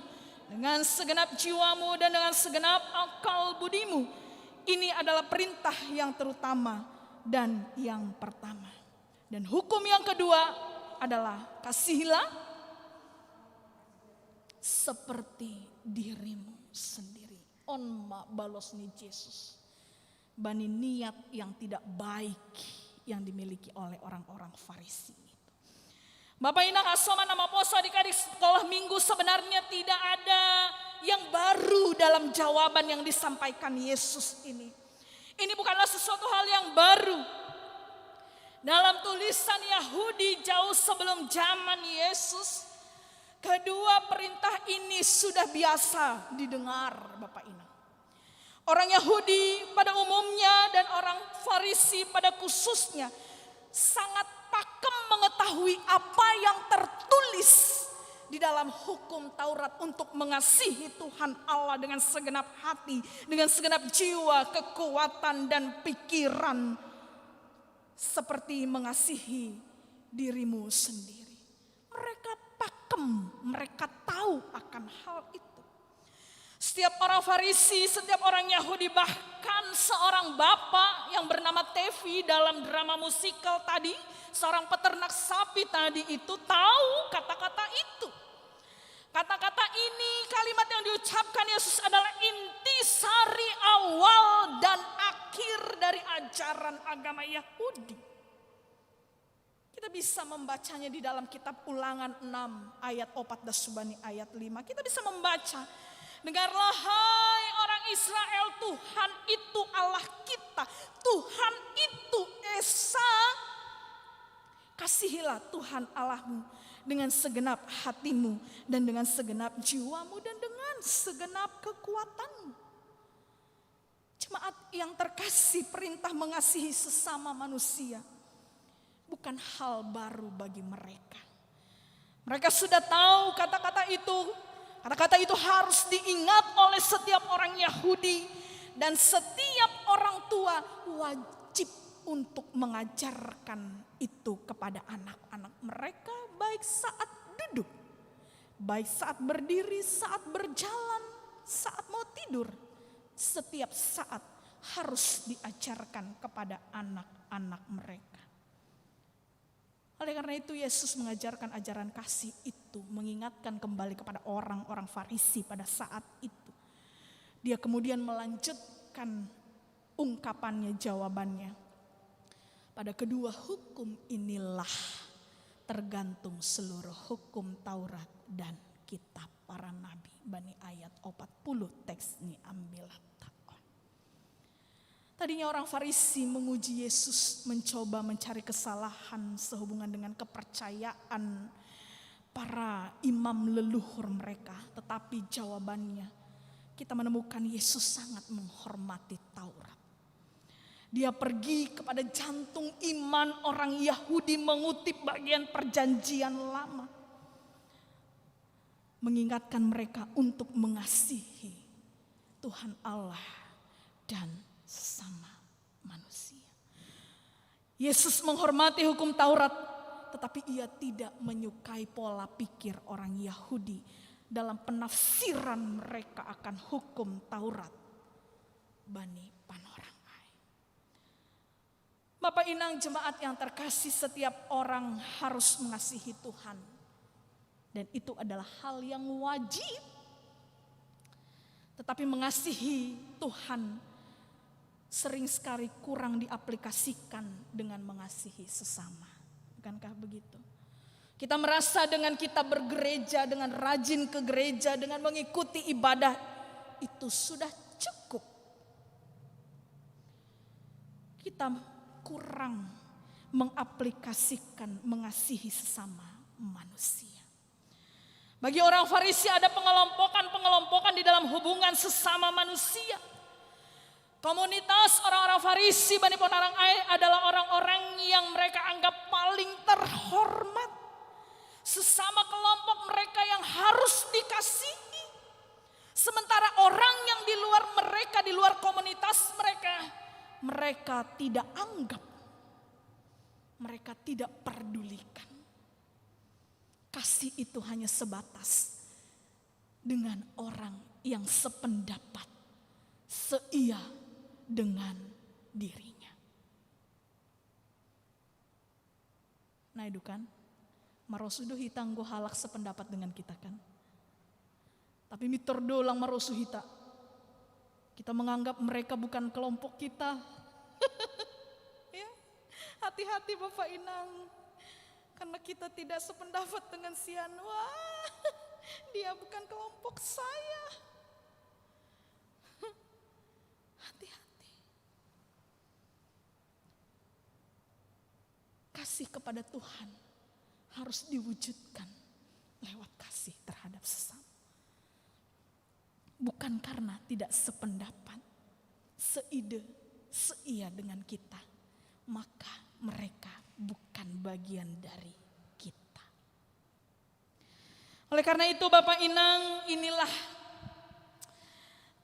dengan segenap jiwamu, dan dengan segenap akal budimu. Ini adalah perintah yang terutama dan yang pertama. Dan hukum yang kedua adalah kasihilah seperti dirimu sendiri." On ma balos ni Jesus bani niat yang tidak baik yang dimiliki oleh orang-orang Farisi itu. Bapak Inang, hasoman na maposo adik-adik sekolah minggu, sebenarnya tidak ada yang baru dalam jawaban yang disampaikan Yesus ini. Ini bukanlah sesuatu hal yang baru. Dalam tulisan Yahudi jauh sebelum zaman Yesus, kedua perintah ini sudah biasa didengar, Bapak Inang. Orang Yahudi pada umumnya dan orang Farisi pada khususnya sangat pakem mengetahui apa yang tertulis di dalam hukum Taurat untuk mengasihi Tuhan Allah dengan segenap hati, dengan segenap jiwa, kekuatan, dan pikiran, seperti mengasihi dirimu sendiri. Mereka pakem, mereka tahu akan hal itu. Setiap orang Farisi, setiap orang Yahudi, bahkan seorang bapak yang bernama Tevi dalam drama musikal tadi, seorang peternak sapi tadi itu tahu kata-kata itu. Kata-kata ini, kalimat yang diucapkan Yesus adalah intisari awal dan akhir dari ajaran agama Yahudi. Kita bisa membacanya di dalam kitab Ulangan enam ayat opat dan subani ayat lima. Kita bisa membaca, "Dengarlah hai orang Israel, Tuhan itu Allah kita, Tuhan itu Esa. Kasihilah Tuhan Allahmu dengan segenap hatimu dan dengan segenap jiwamu dan dengan segenap kekuatanmu." Jemaat yang terkasih, perintah mengasihi sesama manusia bukan hal baru bagi mereka. Mereka sudah tahu kata-kata itu. Kata-kata itu harus diingat oleh setiap orang Yahudi. Dan setiap orang tua wajib untuk mengajarkan itu kepada anak-anak mereka, baik saat duduk, baik saat berdiri, saat berjalan, saat mau tidur. Setiap saat harus diajarkan kepada anak-anak mereka. Oleh karena itu, Yesus mengajarkan ajaran kasih itu, mengingatkan kembali kepada orang-orang Farisi pada saat itu. Dia kemudian melanjutkan ungkapannya, jawabannya. Pada kedua hukum inilah tergantung seluruh hukum Taurat dan kitab para nabi. Bani ayat opat puluh teks ini ambil taon. Tadinya orang Farisi menguji Yesus, mencoba mencari kesalahan sehubungan dengan kepercayaan para imam leluhur mereka. Tetapi jawabannya, kita menemukan Yesus sangat menghormati Taurat. Dia pergi kepada jantung iman orang Yahudi, mengutip bagian perjanjian lama, mengingatkan mereka untuk mengasihi Tuhan Allah dan sesama manusia. Yesus menghormati hukum Taurat, tetapi ia tidak menyukai pola pikir orang Yahudi dalam penafsiran mereka akan hukum Taurat. Bani panorang ai. Bapak Inang, jemaat yang terkasih, setiap orang harus mengasihi Tuhan. Dan itu adalah hal yang wajib. Tetapi mengasihi Tuhan sering sekali kurang diaplikasikan dengan mengasihi sesama. Bukankah begitu? Kita merasa dengan kita bergereja, dengan rajin ke gereja, dengan mengikuti ibadah, itu sudah cukup. Kita kurang mengaplikasikan mengasihi sesama manusia. Bagi orang Farisi, ada pengelompokan-pengelompokan di dalam hubungan sesama manusia. Komunitas orang-orang Farisi, Bani Ponarang Air, adalah orang-orang yang mereka anggap paling terhormat. Sesama kelompok mereka yang harus dikasihi. Sementara orang yang di luar mereka, di luar komunitas mereka, mereka tidak anggap. Mereka tidak pedulikan. Kasih itu hanya sebatas dengan orang yang sependapat, seia dengan dirinya. Nah, itu kan, marosuh hita nggo halak sependapat dengan kita kan. Tapi mitor dolang marosuh hita. Kita menganggap mereka bukan kelompok kita. Ya, hati-hati Bapak Inang. Karena kita tidak sependapat dengan si anu. Wah, dia bukan kelompok saya. Hati-hati. Kasih kepada Tuhan harus diwujudkan lewat kasih terhadap sesama. Bukan karena tidak sependapat, seide, seia dengan kita, maka mereka bukan bagian dari kita. Oleh karena itu, Bapak Inang, inilah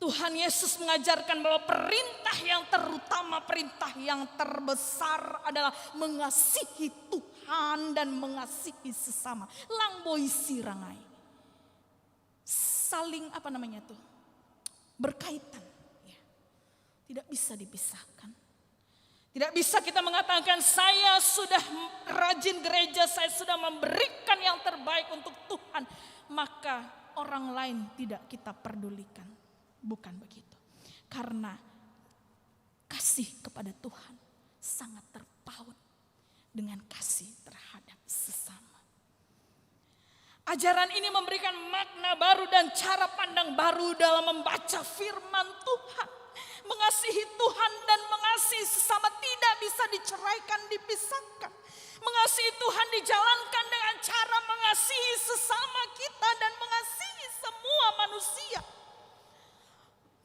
Tuhan Yesus mengajarkan bahwa perintah yang terutama, perintah yang terbesar adalah mengasihi Tuhan dan mengasihi sesama. Langboi sirangai. Saling, apa namanya tuh? Berkaitan. Ya. Tidak bisa dipisahkan. Tidak bisa kita mengatakan, "Saya sudah rajin gereja, saya sudah memberikan yang terbaik untuk Tuhan, maka orang lain tidak kita pedulikan." Bukan begitu. Karena kasih kepada Tuhan sangat terpaut dengan kasih terhadap sesama. Ajaran ini memberikan makna baru dan cara pandang baru dalam membaca firman Tuhan. Mengasihi Tuhan dan mengasihi sesama tidak bisa diceraikan, dipisahkan. Mengasihi Tuhan dijalankan dengan cara mengasihi sesama kita dan mengasihi semua manusia.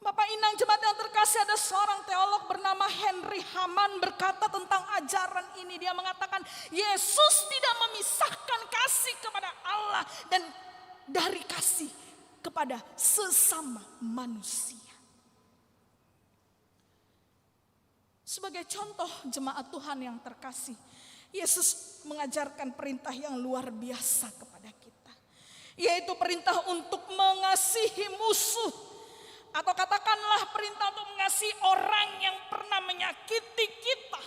Bapak Inang, jemaat yang terkasih, ada seorang teolog bernama Henry Haman berkata tentang ajaran ini. Dia mengatakan Yesus tidak memisahkan kasih kepada Allah dan dari kasih kepada sesama manusia. Sebagai contoh, jemaat Tuhan yang terkasih, Yesus mengajarkan perintah yang luar biasa kepada kita, yaitu perintah untuk mengasihi musuh. Atau katakanlah perintah untuk mengasihi orang yang pernah menyakiti kita.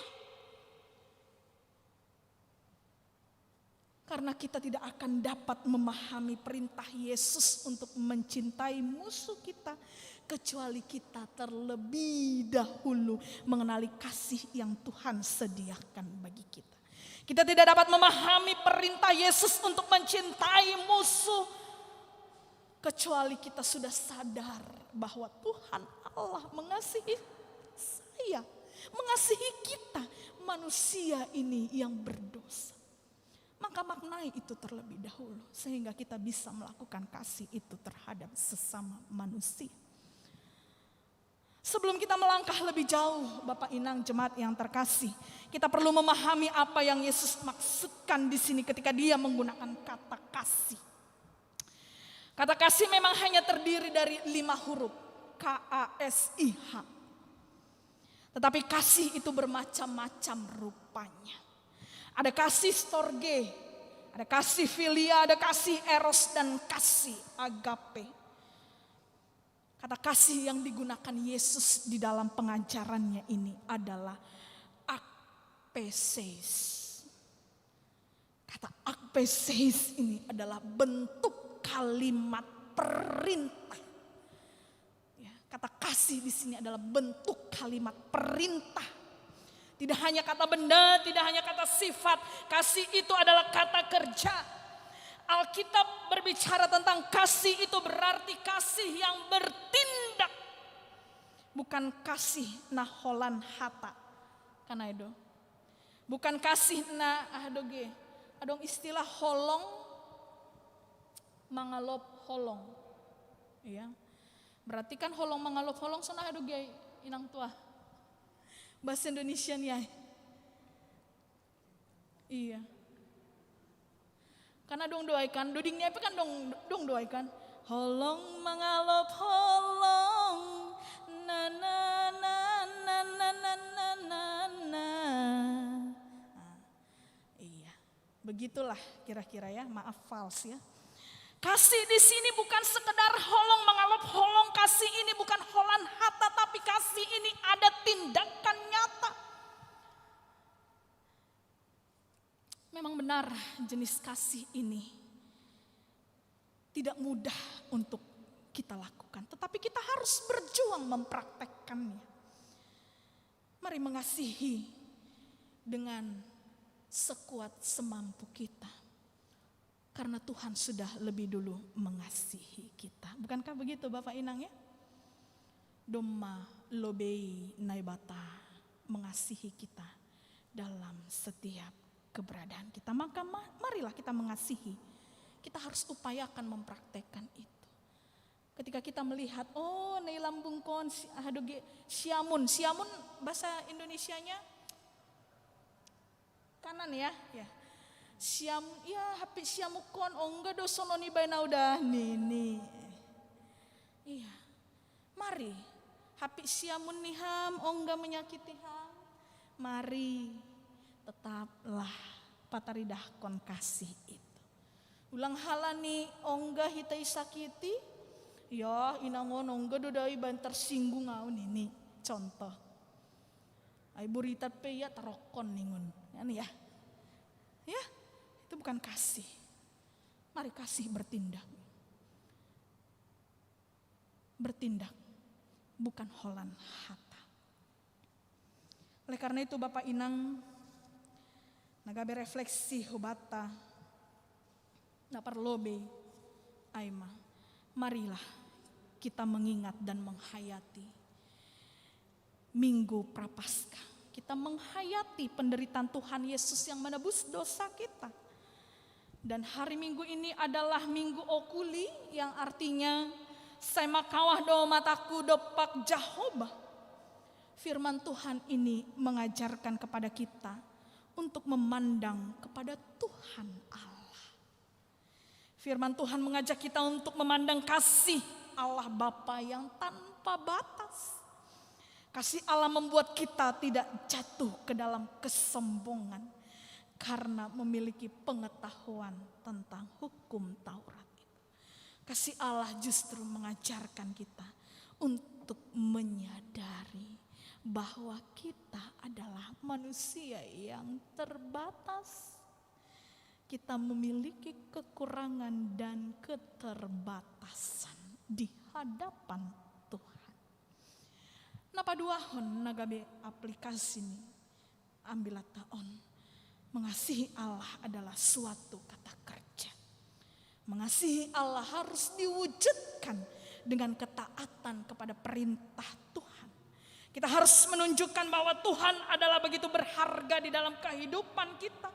Karena kita tidak akan dapat memahami perintah Yesus untuk mencintai musuh kita, kecuali kita terlebih dahulu mengenali kasih yang Tuhan sediakan bagi kita. Kita tidak dapat memahami perintah Yesus untuk mencintai musuh, kecuali kita sudah sadar bahwa Tuhan Allah mengasihi saya, mengasihi kita, manusia ini yang berdosa. Maka maknai itu terlebih dahulu, sehingga kita bisa melakukan kasih itu terhadap sesama manusia. Sebelum kita melangkah lebih jauh, Bapak Inang, jemaat yang terkasih, kita perlu memahami apa yang Yesus maksudkan di sini ketika dia menggunakan kata kasih. Kata kasih memang hanya terdiri dari lima huruf, K A S I H. Tetapi kasih itu bermacam-macam rupanya. Ada kasih storge, ada kasih filia, ada kasih eros, dan kasih agape. Kata kasih yang digunakan Yesus di dalam pengajarannya ini adalah akpeseis. Kata akpeseis ini adalah bentuk kalimat perintah. Ya, kata kasih di sini adalah bentuk kalimat perintah. Tidak hanya kata benda, tidak hanya kata sifat. Kasih itu adalah kata kerja. Alkitab berbicara tentang kasih itu berarti kasih yang bertindak. Bukan kasih na holan hata. Karena itu. Bukan kasih na, ah, doge. Adong istilah holong mangalop holong. Ya. Berarti kan holong mangalop holong sana, ah, doge, inang tua. Bahasa Indonesia nih ya. Iya. Karena dong doaikan, doding ni apa kan dong, dong doaikan. Holong mangalop holong, na, na, na, na, na, na, na, na, na. Nah, iya, begitulah kira-kira ya, maaf fals ya. Kasih di sini bukan sekedar holong mangalop holong, kasih ini bukan holan hata, tapi kasih ini ada tindakan nyata. Memang benar, jenis kasih ini tidak mudah untuk kita lakukan, tetapi kita harus berjuang mempraktekkannya. Mari mengasihi dengan sekuat semampu kita, karena Tuhan sudah lebih dulu mengasihi kita. Bukankah begitu, Bapak Inang, ya? Domma lobei Naibata mengasihi kita dalam setiap keberadaan kita. Maka ma-, marilah kita mengasihi. Kita harus upayakan mempraktekkan itu. Ketika kita melihat, oh, nei lambungkon, si-, ah, doge, siamun. Siamun bahasa Indonesianya kanan ya, ya. Siam, ya, hapi siamukon, ongga do sono ni bae na udah nini. Iya. Mari, hapi siamun ni ham, ongga menyakiti ham. Mari, tetaplah pataridahkon kasih itu. Ulang hala ni ongga hita isakiti, ya, inangon ongga do dai bae tersinggung au nini. Contoh. Ai buritat pe ya tarokon ningun. Kan ya. Ya, itu bukan kasih. Mari kasih bertindak. Bertindak, bukan holan hata. Oleh karena itu, Bapak Inang, na gabe refleksi hubata, na parlobei, ai ma, marilah kita mengingat dan menghayati Minggu Prapaskah. Kita menghayati penderitaan Tuhan Yesus yang menebus dosa kita. Dan hari Minggu ini adalah Minggu Okuli, yang artinya Sai makawah do mataku do pak Jahoba. Firman Tuhan ini mengajarkan kepada kita untuk memandang kepada Tuhan Allah. Firman Tuhan mengajak kita untuk memandang kasih Allah Bapa yang tanpa batas. Kasih Allah membuat kita tidak jatuh ke dalam kesombongan karena memiliki pengetahuan tentang hukum Taurat itu. Kasih Allah justru mengajarkan kita untuk menyadari bahwa kita adalah manusia yang terbatas. Kita memiliki kekurangan dan keterbatasan di hadapan Tuhan. Napa duahon na gabe aplikasi ni ambilat taon? Mengasihi Allah adalah suatu kata kerja. Mengasihi Allah harus diwujudkan dengan ketaatan kepada perintah Tuhan. Kita harus menunjukkan bahwa Tuhan adalah begitu berharga di dalam kehidupan kita.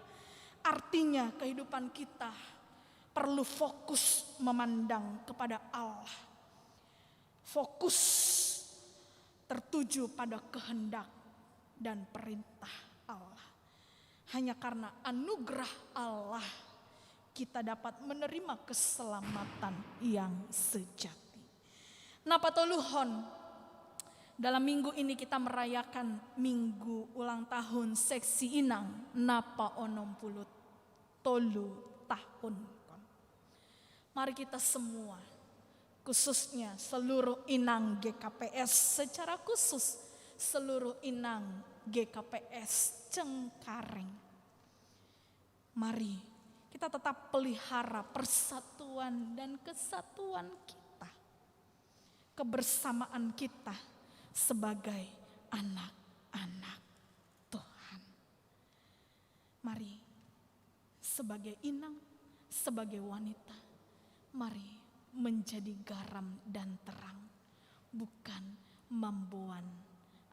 Artinya, kehidupan kita perlu fokus memandang kepada Allah. Fokus tertuju pada kehendak dan perintah Allah. Hanya karena anugerah Allah, kita dapat menerima keselamatan yang sejati. Napa toluhon? Dalam minggu ini kita merayakan minggu ulang tahun Seksi Inang Napa onom puluh tolu tahun. Mari kita semua, khususnya seluruh inang G K P S, secara khusus seluruh inang G K P S Cengkareng, mari kita tetap pelihara persatuan dan kesatuan kita, kebersamaan kita sebagai anak-anak Tuhan. Mari, sebagai inang, sebagai wanita, mari menjadi garam dan terang, bukan mamboan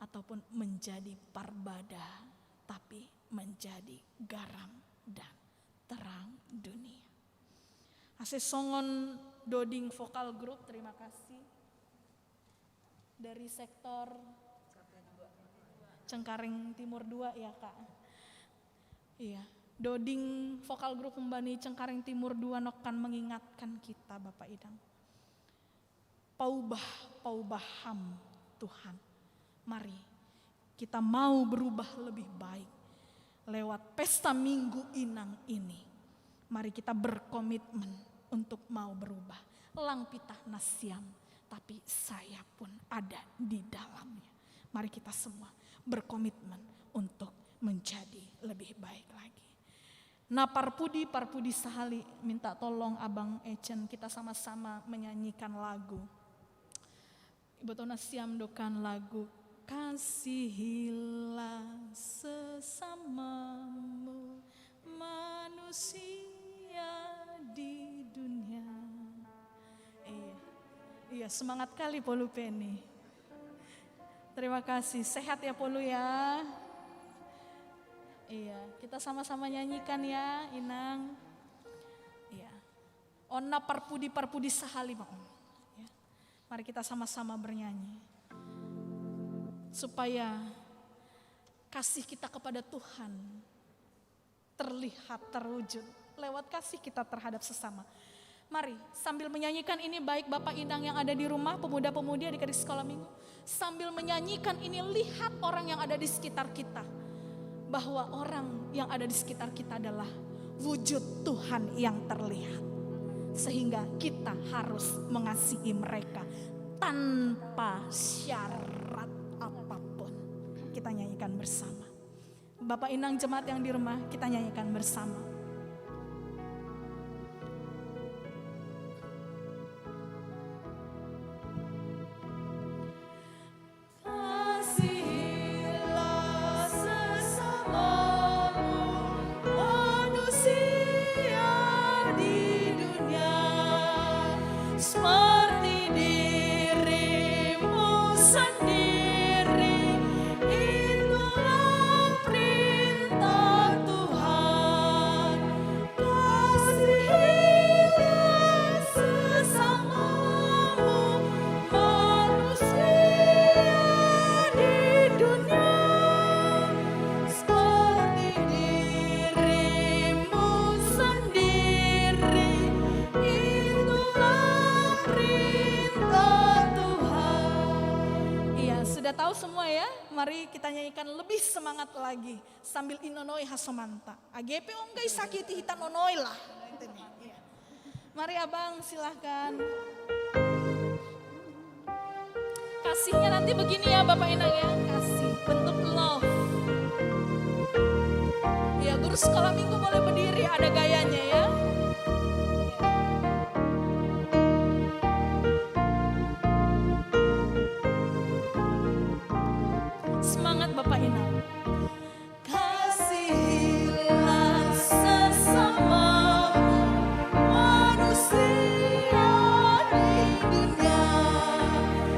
ataupun menjadi parbada, tapi menjadi garam dan terang dunia. Ase songon Doding Vokal Group, terima kasih. Dari sektor Cengkareng Timur dua ya, Kak. Iya, Doding Vokal Group Pembani Cengkareng Timur dua nokan mengingatkan kita, Bapak Inang. Paubah, paubah HAM, Tuhan. Mari kita mau berubah lebih baik lewat pesta Minggu Inang ini. Mari kita berkomitmen untuk mau berubah. Lang pitah na siam, tapi saya pun ada di dalamnya. Mari kita semua berkomitmen untuk menjadi lebih baik lagi. Nah, parpudi, parpudi sahali, minta tolong Abang Ecen, kita sama-sama menyanyikan lagu. Iboto na siam dokan lagu Kasihilah Sesamamu, Manusia di Dunia. Iya. Iya, semangat kali Polu Peni. Terima kasih. Sehat ya Polu ya. Iya, kita sama-sama nyanyikan ya, Inang. Iya. Onna parpudi-parpudi sahali, Bang. Ya. Mari kita sama-sama bernyanyi. Supaya kasih kita kepada Tuhan terlihat, terwujud lewat kasih kita terhadap sesama. Mari, sambil menyanyikan ini, baik Bapak Inang yang ada di rumah, pemuda-pemudi, adik-adik sekolah minggu, sambil menyanyikan ini, lihat orang yang ada di sekitar kita, bahwa orang yang ada di sekitar kita adalah wujud Tuhan yang terlihat, sehingga kita harus mengasihi mereka tanpa syarat apapun. Kita nyanyikan bersama. Bapak Inang, jemaat yang di rumah, kita nyanyikan bersama. Kasihilah sesamamu, manusia di dunia, seperti dirimu sendiri. Itulah perintah Tuhan. Mari kita nyanyikan lebih semangat lagi sambil inonoi hasomanta. Agepe onggai sakiti hita nonoi lah. Mari abang, silahkan. Kasihnya nanti begini ya Bapak Inang ya, kasih bentuk love. Ya, guru sekolah minggu boleh berdiri, ada gayanya ya. Semangat Bapak Inang. Kasihilah sesamamu manusia di dunia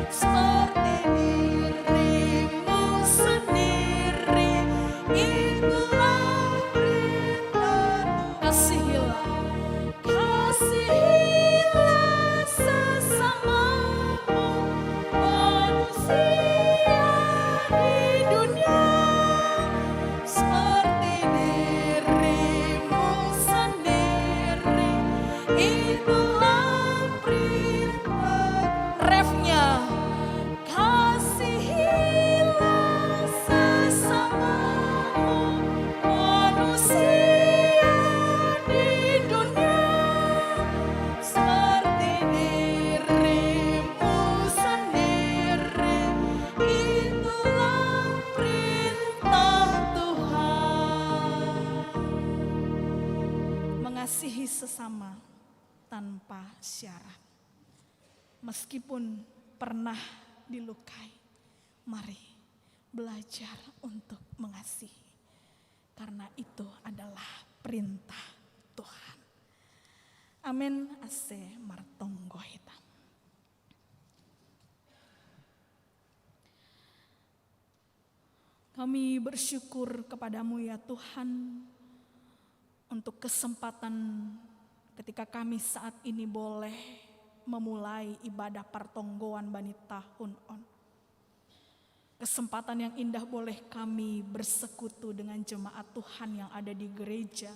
seperti dirimu sendiri. Itulah perintah Tuhan. Kasihilah, kasihilah sesamamu manusia di dunia seperti dirimu sendiri. Itulah perintah. Refnya. Kasihilah sesamamu manusia di dunia seperti dirimu sendiri. Itulah perintah Tuhan. Mengasihi sesama tanpa syarat. Meskipun pernah dilukai, mari belajar untuk mengasihi. Karena itu adalah perintah Tuhan. Amin. Ase martonggo hita. Kami bersyukur kepada-Mu ya Tuhan, untuk kesempatan ketika kami saat ini boleh memulai ibadah partonggoan bani tahun on. Kesempatan yang indah boleh kami bersekutu dengan jemaat Tuhan yang ada di gereja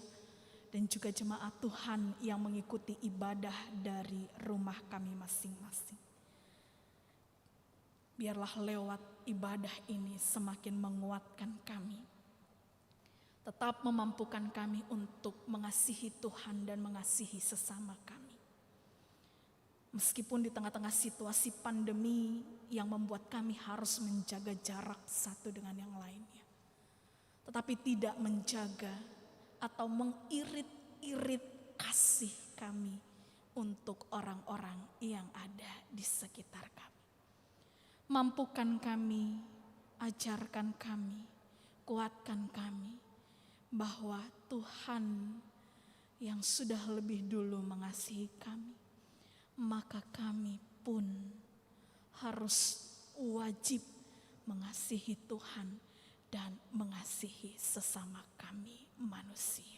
dan juga jemaat Tuhan yang mengikuti ibadah dari rumah kami masing-masing. Biarlah lewat ibadah ini semakin menguatkan kami. Tetap memampukan kami untuk mengasihi Tuhan dan mengasihi sesama kami. Meskipun di tengah-tengah situasi pandemi yang membuat kami harus menjaga jarak satu dengan yang lainnya, tetapi tidak menjaga atau mengirit-irit kasih kami untuk orang-orang yang ada di sekitar kami. Mampukan kami, ajarkan kami, kuatkan kami, bahwa Tuhan yang sudah lebih dulu mengasihi kami, maka kami pun harus wajib mengasihi Tuhan dan mengasihi sesama kami manusia.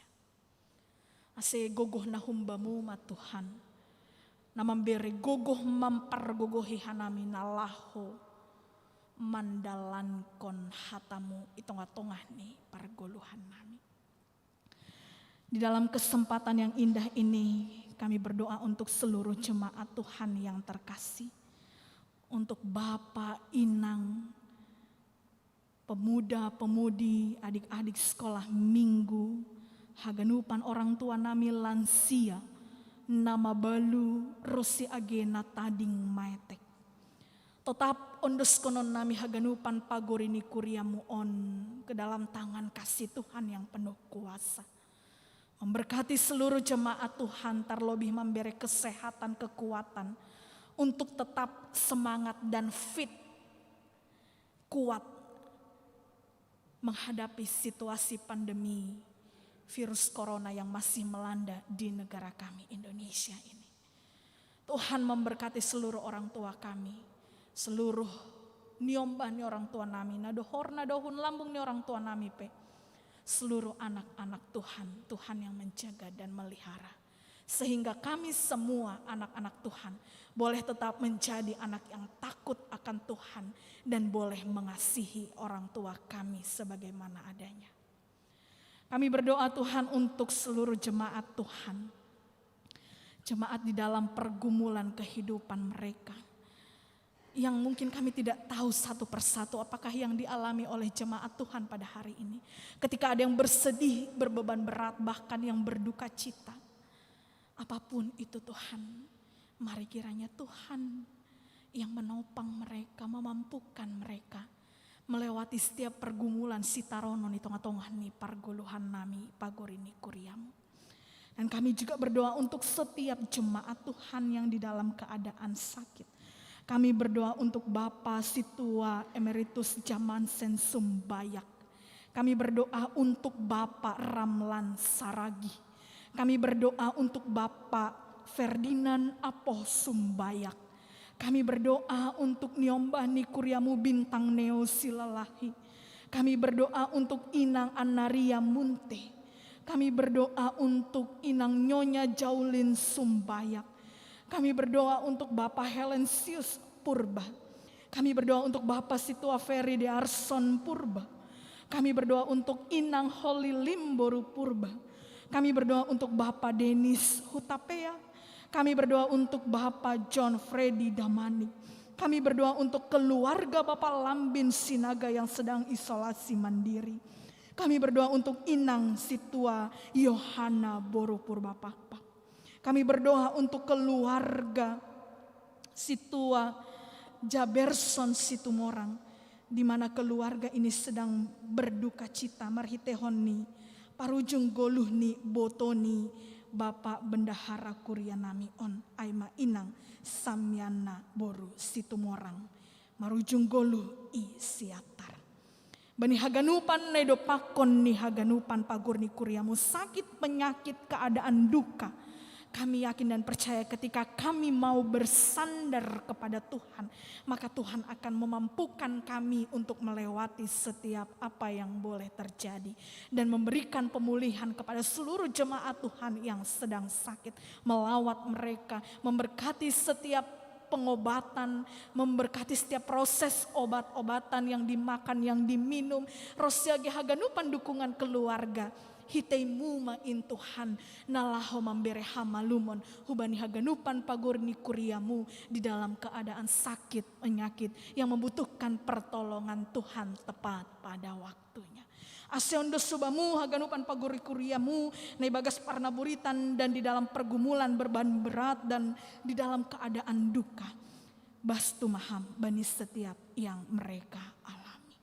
Ase gogoh nahum Bamu ma Tuhan, na mambere gogoh mampargogohi hanami na laho mandalankon hata-Mu i tongah-tongah ni pargoluhan nami. Di dalam kesempatan yang indah ini, kami berdoa untuk seluruh jemaat Tuhan yang terkasih, untuk bapa, inang, pemuda, pemudi, adik-adik sekolah minggu, haganupan orang tua nami lansia, na mabalu ro si age na tading maetek. Totap ondoskonon nami haganupan pagori ni kuria-Mu on ke dalam tangan kasih Tuhan yang penuh kuasa. Memberkati seluruh jemaat Tuhan, terlebih memberi kesehatan, kekuatan untuk tetap semangat dan fit, kuat menghadapi situasi pandemi virus corona yang masih melanda di negara kami Indonesia ini. Tuhan memberkati seluruh orang tua kami, seluruh niombah ni orang tua nami, na dohor, na dohun lambung ni orang tua nami pe, seluruh anak-anak Tuhan, Tuhan yang menjaga dan melihara. Sehingga kami semua anak-anak Tuhan boleh tetap menjadi anak yang takut akan Tuhan dan boleh mengasihi orang tua kami sebagaimana adanya. Kami berdoa Tuhan untuk seluruh jemaat Tuhan. Jemaat di dalam pergumulan kehidupan mereka. yang mungkin kami tidak tahu satu persatu apakah yang dialami oleh jemaat Tuhan pada hari ini. Ketika ada yang bersedih, berbeban berat, bahkan yang berduka cita, apapun itu Tuhan, mari kiranya Tuhan yang menopang mereka, memampukan mereka melewati setiap pergumulan sitarono ni tonga-tonga ni parguluhan nami pagorini kuriamu. Dan kami juga berdoa untuk setiap jemaat Tuhan yang di dalam keadaan sakit. Kami berdoa untuk Bapa Situa Emeritus Jamansen Sumbayak. Kami berdoa untuk Bapak Ramlan Saragi. Kami berdoa untuk Bapak Ferdinand Apoh Sumbayak. Kami berdoa untuk Niombah Nikuriamu Bintang Neo Silalahi. Kami berdoa untuk Inang Anaria Munte. Kami berdoa untuk Inang Nyonya Jaulin Sumbayak. Kami berdoa untuk Bapak Helensius Purba. Kami berdoa untuk Bapak Situa Ferry Dearson Purba. Kami berdoa untuk Inang Holy Limboru Purba. Kami berdoa untuk Bapak Denis Hutapea. Kami berdoa untuk Bapak John Freddy Damani. Kami berdoa untuk keluarga Bapak Lambin Sinaga yang sedang isolasi mandiri. Kami berdoa untuk Inang Situa Yohana Boru Purba Pakpak. Kami berdoa untuk keluarga Situa Jaberson Situmorang, di mana keluarga ini sedang berduka cita marhitehon ni parujung goluh ni boto ni Bapak Bendahara kuria nami on, ai ma Inang Samiana Boru Situmorang, marujung goluh i Siatar. Bani haganupan na idopakon ni haganupan pagur ni kuriamu, sakit, penyakit, keadaan duka, kami yakin dan percaya ketika kami mau bersandar kepada Tuhan, maka Tuhan akan memampukan kami untuk melewati setiap apa yang boleh terjadi dan memberikan pemulihan kepada seluruh jemaat Tuhan yang sedang sakit, melawat mereka, memberkati setiap pengobatan, memberkati setiap proses obat-obatan yang dimakan, yang diminum. Ro siaga haganupan dukungan keluarga, hitei-Mu ma in Tuhan, na laho mambere hamalumon hubani haganupan pagur ni kuriamu di dalam keadaan sakit, penyakit, yang membutuhkan pertolongan Tuhan tepat pada waktunya. Ase on do subamu haganupan pagur ni kuriamu na ibagas parnaburitan dan di dalam pergumulan, beban berat, dan di dalam keadaan duka. Bas tumaham bani setiap yang mereka alami.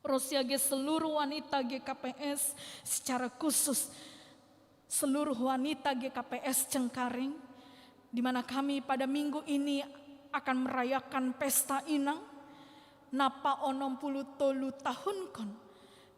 Ro siaga seluruh wanita G K P S, secara khusus seluruh wanita G K P S Cengkareng, di mana kami pada minggu ini akan merayakan pesta inang, napa onom puluh tolu tahun kon.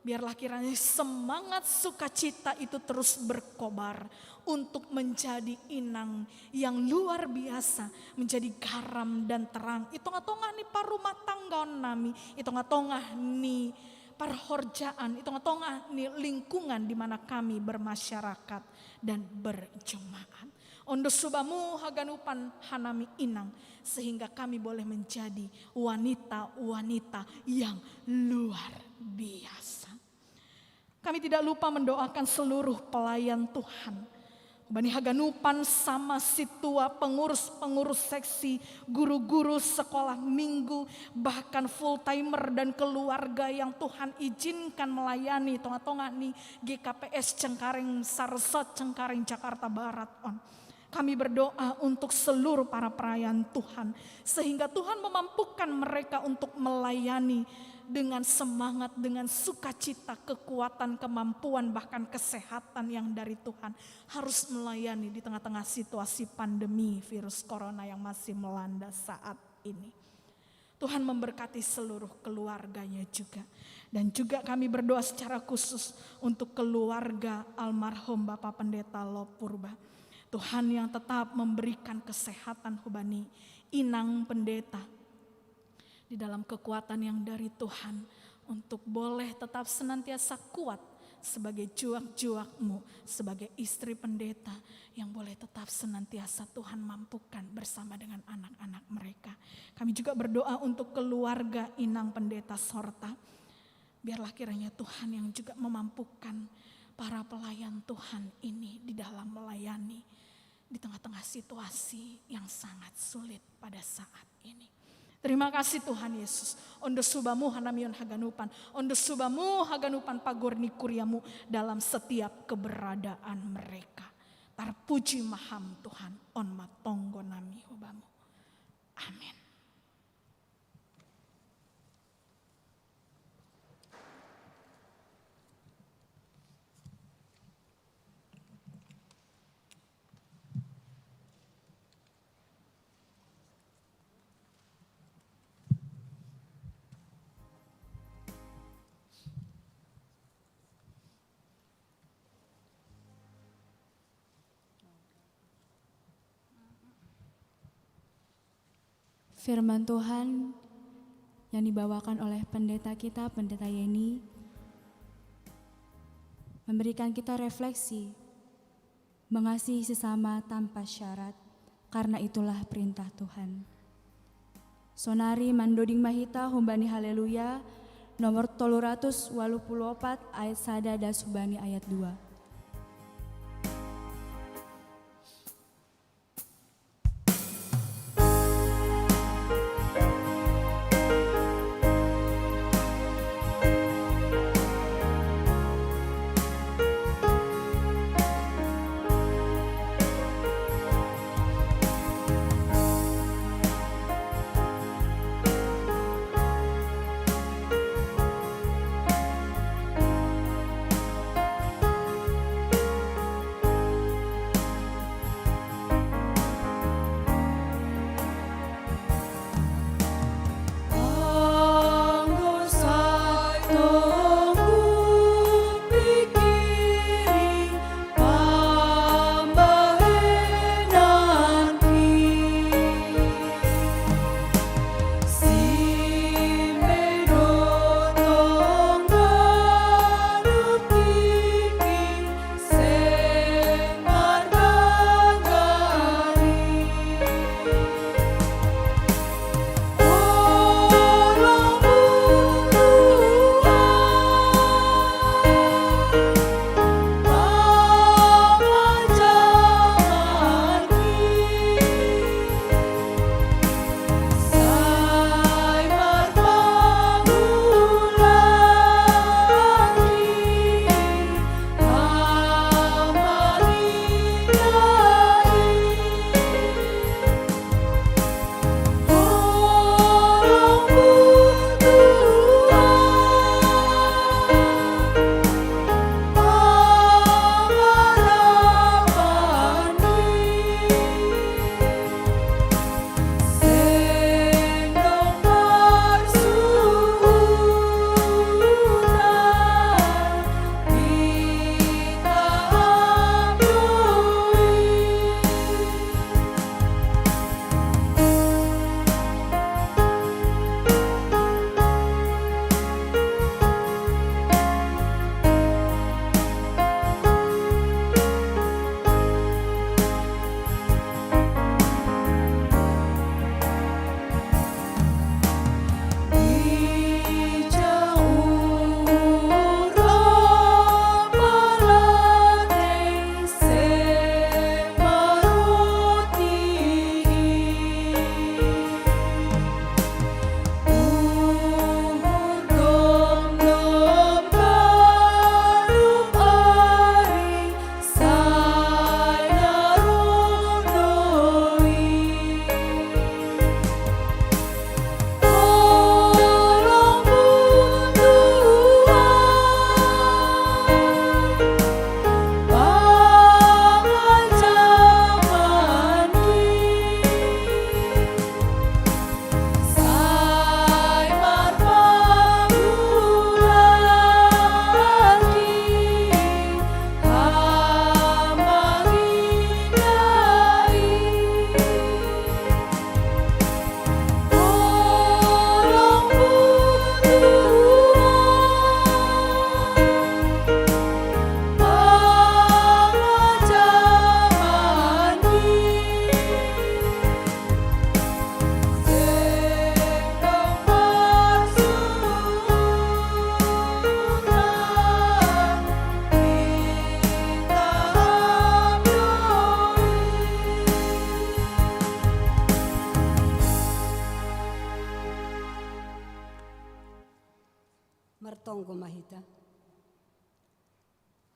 Biarlah kiranya semangat sukacita itu terus berkobar untuk menjadi inang yang luar biasa, menjadi garam dan terang i tongah-tongah ni parumah tanggaon nami, i tongah-tongah ni parhorjaan, i tongah-tongah ni lingkungan di mana kami bermasyarakat dan berjemaat. On do subamu haganupan hanami inang, sehingga kami boleh menjadi wanita-wanita yang luar biasa. Kami tidak lupa mendoakan seluruh pelayan Tuhan. Bani haganupan sama situa, pengurus-pengurus seksi, guru-guru sekolah minggu, bahkan full timer dan keluarga yang Tuhan izinkan melayani tongah-tongah ni G K P S Cengkareng, Saresat Cengkareng, Jakarta Barat on. Kami berdoa untuk seluruh para pelayan Tuhan, sehingga Tuhan memampukan mereka untuk melayani dengan semangat, dengan sukacita, kekuatan, kemampuan, bahkan kesehatan yang dari Tuhan, harus melayani di tengah-tengah situasi pandemi virus corona yang masih melanda saat ini. Tuhan memberkati seluruh keluarganya juga. Dan juga kami berdoa secara khusus untuk keluarga almarhum Bapak Pendeta Lop Purba. Tuhan yang tetap memberikan kesehatan hubani inang pendeta di dalam kekuatan yang dari Tuhan untuk boleh tetap senantiasa kuat sebagai juak-juakmu, sebagai istri pendeta yang boleh tetap senantiasa Tuhan mampukan bersama dengan anak-anak mereka. Kami juga berdoa untuk keluarga inang pendeta Sorta. Biarlah kiranya Tuhan yang juga memampukan para pelayan Tuhan ini di dalam melayani di tengah-tengah situasi yang sangat sulit pada saat ini. Terima kasih Tuhan Yesus. Ondo subamu hanamion haganupan. Ondo subamu haganupan pagor ni kuriamu dalam setiap keberadaan mereka. Tarpuji ma Ham Tuhan, on ma tonggo nami hubamu. Amin. Firman Tuhan yang dibawakan oleh pendeta kita, Pendeta Yeni, memberikan kita refleksi, mengasihi sesama tanpa syarat, karena itulah perintah Tuhan. Sonari mandoding ma hita humbani Haleluya, nomor tolu ratus walu pulu opat, ayat sada das humbani ayat dua.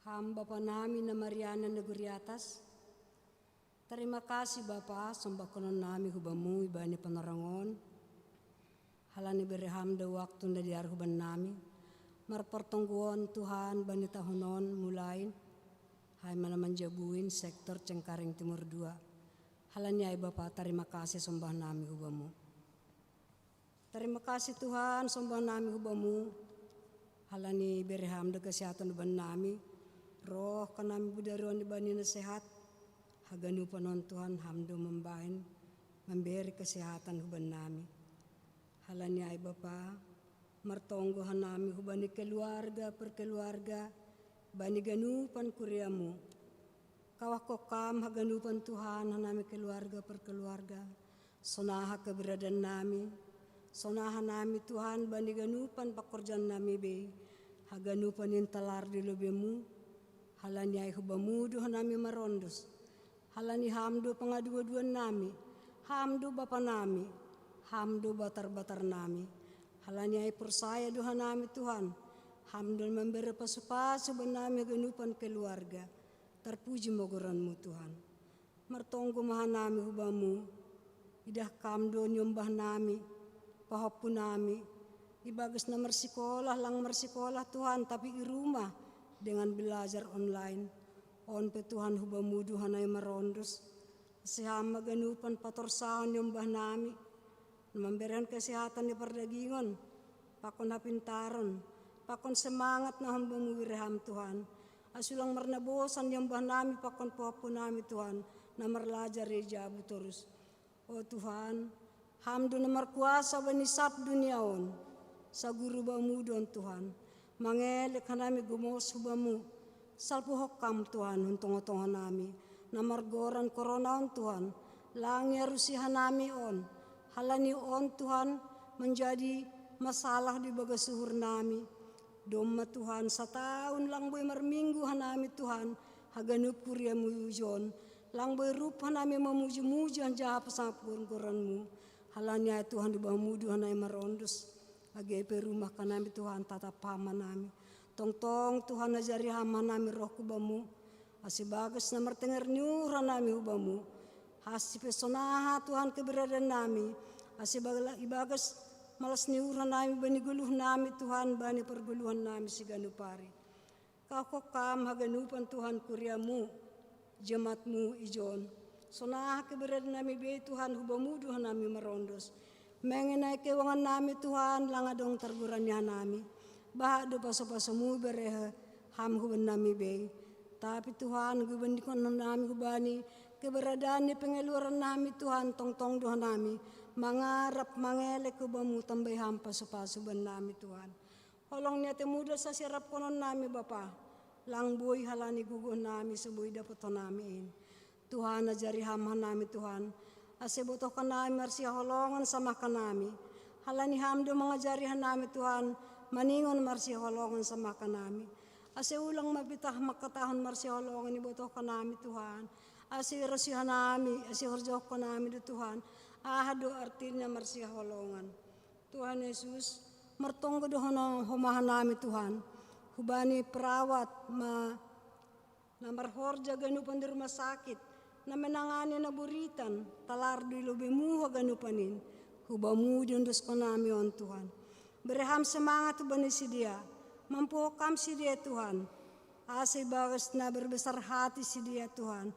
Ham Bapa nami na marianan na guriatas. Tarima kasih Bapa, sombah konon nami hubamu ibani panarangon. Halani bereham da waktu na diar huban nami. Marpartongguon Tuhan bani tahunon mulain. Hai mana manjabuin sektor Cengkareng Timur dua. Halani ai Bapa, tarima kasih sombah nami hubamu. Tarima kasih Tuhan, sombah nami hubamu. Halani bereham da kesehatan huban nami. Roh kanami budaruan ibani na sehat. Haganupan on Tuhan ham do mambahen, mamberi kesehatan huban nami. Halani ai Bapa, martonggo hanami hubani keluarga per keluarga, bani ganupan kuriamu. Kawahko kam haganupan Tuhan hanami keluarga per keluarga. Sonaha keberadaan nami, sonaha nami Tuhan bani ganupan pakorjaan nami bei, haganupan in talar di lobemu. Halani ai hubamu do hanami marondos. Halani ham do pangaduaduan nami, ham do Bapa nami, ham do batar-batar nami. Halani ai porsaya do hanami Tuhan, ham do mambere pasu-pasu huban nami haganupan keluarga. Tarpuji ma goranmu Tuhan. Martonggo ma hanami hubamu. Idah kam do niombah nami, pahompu nami. Ibagas na marsikolah, lang marsikolah Tuhan, tapi i rumah dengan belajar online. On pe Tuhan hubamu do hanami marondos. Ase ham ma ganupan patorsahon niombah nami. Na mamberehon kesehatan ni pardagingon, pakon hapintaron, pakon semangat na hubamu bereham Tuhan. Ase ulang marnabosan niombah nami pakon pahompu nami Tuhan, na marlajar i jabu torus. O Tuhan, ham do na markuasa bani sab dunia on. Saguru bamu do on Tuhan. Mangelek hanami gumos hubamu. Salpuhon kam Tuhan hun tonga-tonga nami. Na margoran korona on Tuhan. Lang iarusi hanami on. Halani on Tuhan manjadi masalah di bagas uhur nami. Domma Tuhan, satahun lang boi marminggu hanami Tuhan, haganup kuriamu ijon. Lang boi rup hanami mamuji-muji anjaha pasangap goranmu. Halani ai Tuhan hubamu do hanami marondos. Age pe rumah kanami Tuhan tatap ham hanami. Tongtong Tuhan ajari ham hanami roh hubamu. Ase bagas na martenger ni uhur hanami hubamu. Ase pe sonaha Tuhan keberadaan nami. Ase bagala-, ibagas malas ni uhur hanami bani goluh nami Tuhan bani pargoluhan nami siganup ari. Kawahko kam haganupan Tuhan kuriamu, jemaatmu ijon. Sonaha keberadaan nami bei Tuhan hubamu do hanami marondos. Mengenai keuangan nami Tuhan lang adong targurani hanami. Bahat do pasu-pasumu ibereham huban nami bei. Tapi Tuhan, gubandingkon nami hubani keberadaan ni pengeluaran nami Tuhan tongtong do hanami. Mangarap mangelek hubamu tambai ham pasu-pasu huban nami Tuhan. Holong ni atemu do sasirap konon nami Bapa. Lang boi halani gogo nami so boi dapoton nami in. Tuhan ajari ham hanami Tuhan. Ase botohkan nami marsihaholongan samahkan nami. Halani ham do mangajari hanami Tuhan. Maningon marsihaholongan samahkan nami. Ase ulang mapitah mangkatahon marsihaholongan ibotohkan nami Tuhan. Ase irosi hanami, ase ihorjahon nami do Tuhan. Aha do artina marsihaholongan. Tuhan Yesus, martonggo do hono homa hanami Tuhan. Hubani perawat ma na marhorja ganupan di rumah sakit, na menangani na buritan, talar di lobemu haganupan in. Hubamu diondoskon nami on Tuhan. Bereham semangat hubani sidea. Mampuhon kam sidea Tuhan. Ase ibagas na berbesar hati sidea Tuhan.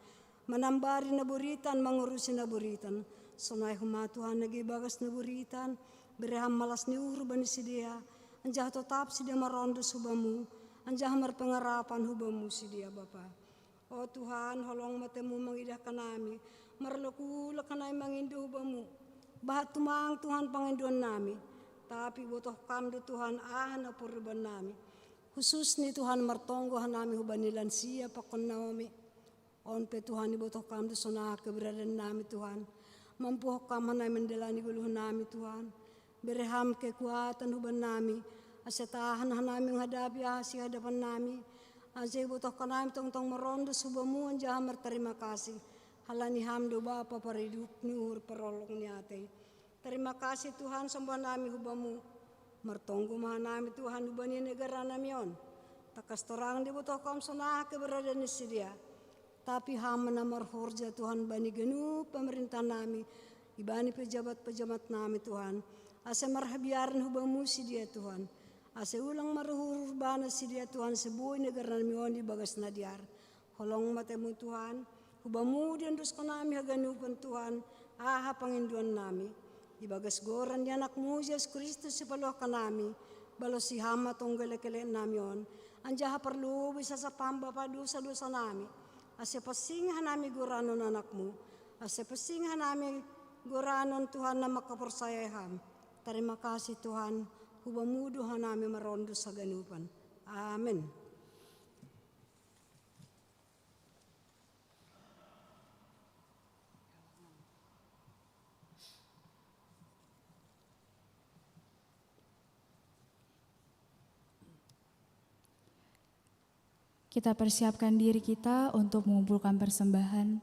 Manambari na buritan, mangurusi na buritan. Sonai homa Tuhan age ibagas na buritan. Bereham malas ni uhur bani sidea. Anjaha totap sidea marondos hubamu. Anjaha marpengarapan hubamu sidea Bapa. O Tuhan, holong ma atemu mangidah hanami. Marlaku-laku hanami mangindo hubamu. Bahat tumang Tuhan pangindoan nami. Tapi botoh kam do Tuhan aha na porlu huban nami. Khusus ni Tuhan martonggo hanami hubani lansia pakon Naomi. On pe Tuhan ibotoh kam do sonaha keberadaan nami Tuhan. Mampuhon kam hanami mandalani goluh nami Tuhan. Bereham kekuatan huban nami. Ase tahan hanami menghadapi aha sihadapan nami. Ase ibotoh hanami tongtong marondos hubamu anjaha martarima kasih. Halani ham do Bapa paridup ni uhur parolong ni atei. Tarima kasih Tuhan sombah nami hubamu. Martonggo ma hanami Tuhan hubani negara nami on. Takas torang dibotoh Kam sonari keberadaan ni sidea. Tapi Ham na marhorja Tuhan bani ganup pamarintah nami, ibani pejabat-pejabat nami Tuhan. Asa marhabiaran hu Bamu sidea Tuhan. Asa ulang maruhur-uhur bana sidea Tuhan, asa boi negara nami on ibagas na dear. Holong ma hataMu Tuhan, hu Bamu diendoskon nami haganupan Tuhan, aha pangindoan nami. Ibagas goran ni AnakMu Jesus Kristus sipaluahkan nami, balosi Ham ma tonggo elek-elek nami on, anjaha parlobei sasap Ham Bapa dosa-dosa nami, asa pansing hanami goran on AnakMu, asa pansing hanami goran on Tuhan na mangkaporsayai Ham. Tarima kasih Tuhan, hu Bamu do hanami marondos haganupan. Amen. Kita persiapkan diri kita untuk mengumpulkan persembahan.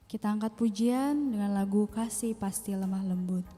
Kita angkat pujian dengan lagu Kasih Pasti Lemah Lembut.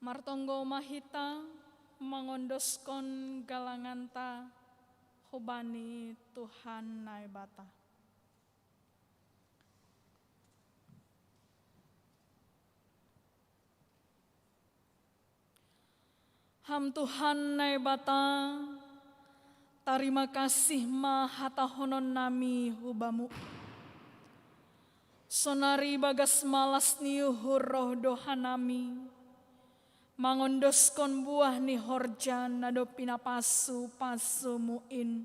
Martonggo ma hita mangondoskon galanganta hubani Tuhan Naibata. Ham Tuhan Naibata, tarima kasih ma hatahonon nami hu Bamu. Sonari bagas malas ni uhur roh do hanami, mangondoskon buah ni horja na dob pinapasu-pasuMu in,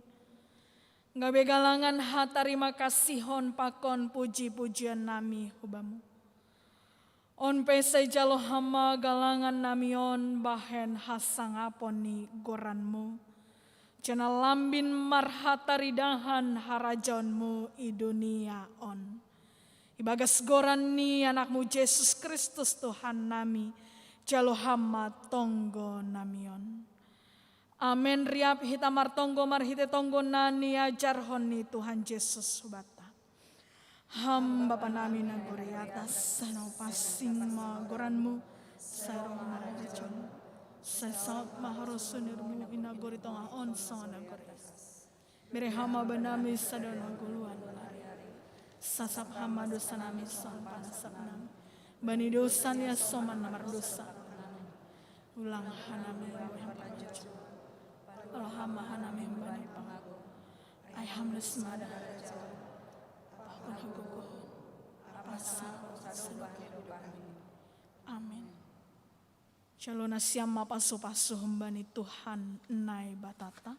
gabe galangan hatarima kasihon pakon puji-pujian nami hu Bamu. On pe sai jalo hama galangan nami on bahen hasangapon ni goranmu, janah lambin marhataridahan harajaonmu i dunia on. Ibagas goran ni anakmu Jesus Kristus Tuhan nami, jalo hama tonggo nami on. Amen. Riap hita martonggo marhite tonggo na niajarhon ni Tuhan Jesus hubanta. Ham Bapa nami na gori atas, sai na pansing ma goranmu, sai roh ma harajaonmu, sai saut ma harosuh ni uhurmu i na gori tongah on songon na gori atas. Bere hama bannami sada na goluan ari-ari. Sasap hama dosanami songon panasapnami bani dosa ni hasoman na mardosa. Ulang hanami boi hamajo. Olo hama hanami bani pangago. Ai ham dos ma da harajaon, pakon hagogohon, pasal sadok hidupnami. Amen. Jalo nasiam ma pasu-pasu humbani Tuhan Naibatanta.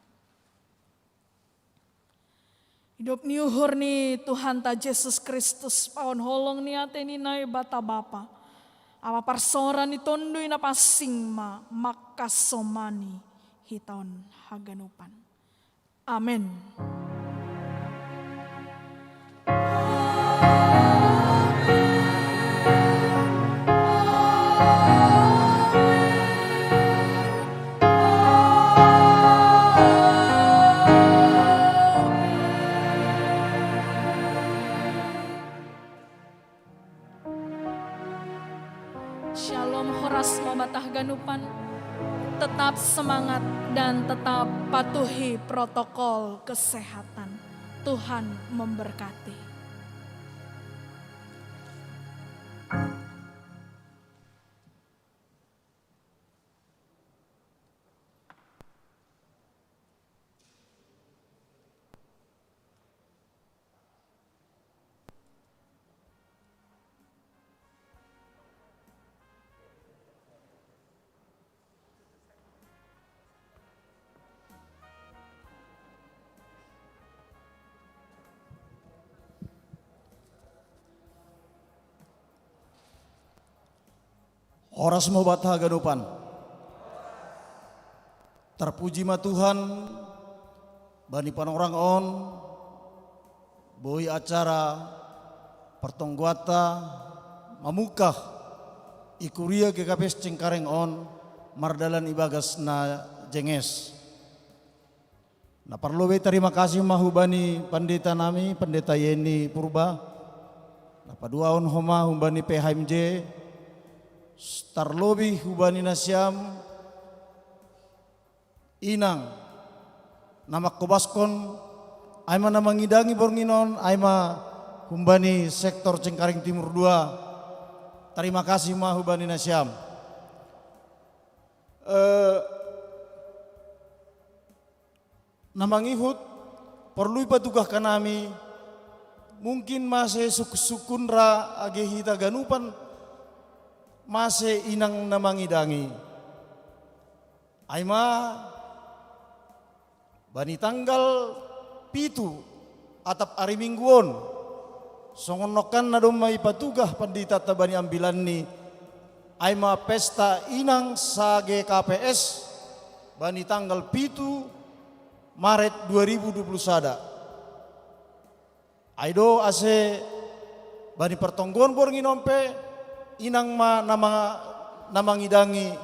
Idop ni uhur ni Tuhanta Jesus Kristus, paon holong ni ate ni Naibata Bapa, ampa parsaoran ni Tonduy Napansing ma mangkasomani hita on haganupan. Amen. Shalom, horas ma banta haganupan. Tetap semangat dan tetap patuhi protokol kesehatan. Tuhan memberkati. Horas ma banta haganupan. Tarpuji ma Tuhan, bani panorang on, boi acara partonggoanta mamungkah i Kuria G K P S Cengkareng on mardalan ibagas na jenges. Na parlobei tarima kasih ma hubani pandita nami, Pandita Yeni Purba. Na paduahon homa hubani P H M J, tarlobih hubani nasiam inang na mangkobaskon, ai ma na mangidangi borngin on, ai ma humbani sektor Cengkareng Timur dua. Tarima kasih ma hubani nasiam. Eh, na mangihut, porlu ipatugah hanami, mungkin mase suk-, sukun ra age hita ganupan mase inang na mangidangi. Ai ma bani tanggal pitu atap ari Minggu on, songon nongkan na domma ipatugah panditanta bani ambilanni, ai ma pesta inang sa-G K P S bani tanggal pitu Maret dua ribu dua puluh sada. Ai do ase bani partonggoan borngin on pe inang ma na ma-, na mangidangi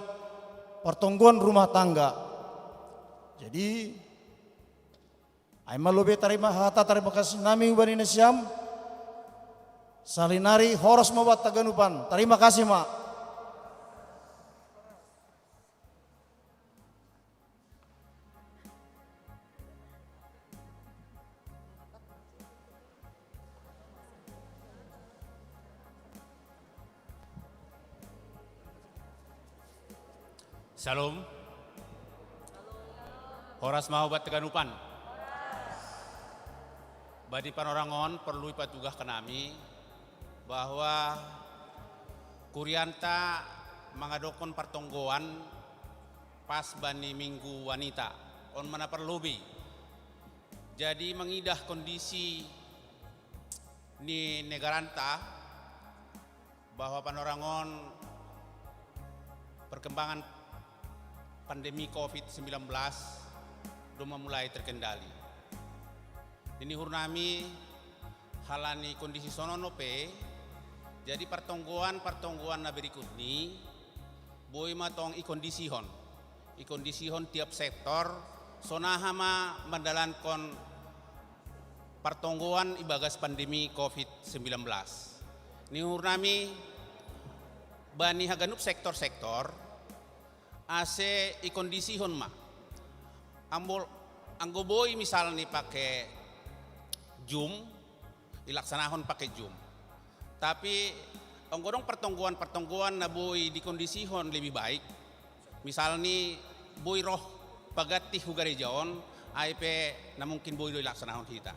partonggoan rumah tangga. Jadi, ai ma lobei tarima hata tarima kasih nami hubani nasiam. Salinari horas ma banta haganupan. Tarima kasih ma. Shalom. Horas ma banta haganupan. Bani panorang on porlu ipatugah hanami bahwa kurianta mangadophon partonggoan pas bani Minggu Wanita. On ma na parlobei. Jadi mangidah kondisi ni negaranta, Bahwa Panorangon perkembangan pandemi covid sembilan belas do mamulai terkendali. Di uhur nami, halani kondisi sonon ope, jadi partonggoan-partonggoan na berikut ni boi ma tong ikondisihon. Ikondisihon tiap sektor, sonaha ma mandalankon partonggoan ibagas pandemi covid sembilan belas. Di uhur nami bani haganup sektor-sektor, ase ikondisihon ma. Ambol, anggo boi misalni pake Zoom, ilaksanahon pake Zoom. Tapi anggo dong partonggoan-partonggoan na boi dikondisihon lebih baik, misalni boi roh paganti hu gareja on, ai pe na mungkin boi do ilaksanahon hita.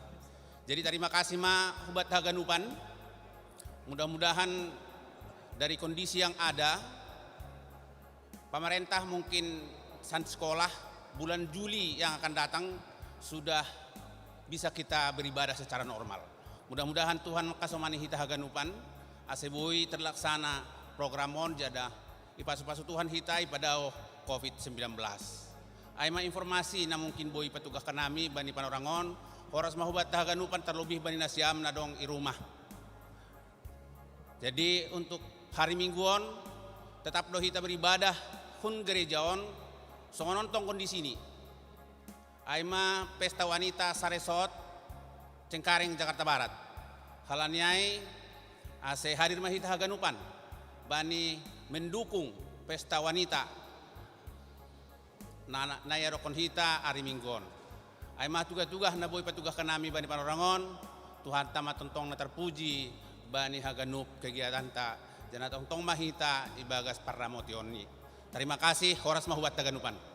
Jadi tarima kasih ma hubat haganupan. Mudah-mudahan dari kondisi yang ada, pemerintah mungkin san sekolah bulan Juli yang akan datang sudah bisa kita beribadah secara normal. Mudah-mudahan Tuhan mangkasomani hita haganupan, ase boi terlaksana program on, jala ipasu-pasu Tuhan hita ipadaoh covid sembilan belas. Ai ma informasi na mungkin boi patugahkan nami bani Panorangon, horas ma hubat haganupan, terlebih bani nasiam na dong i rumah. Jadi untuk hari Minggu on, tetap do hita beribadah hun gereja on, songon on tong kondisi ni. Ai ma pesta wanita Saresot, Cengkareng, Jakarta Barat. Halani ai, ase hadir ma hita haganupan bani mendukung pesta wanita na, na, na iadokkon hita ari Minggu on. Ai ma tugah-tugah na boi patugahkan nami bani Panorangon, Tuhanta ma tongtong na terpuji bani haganup kegiatanta, jala tongtong ma hita ibagas parramotion i. Tarima kasih, horas ma hubat haganupan.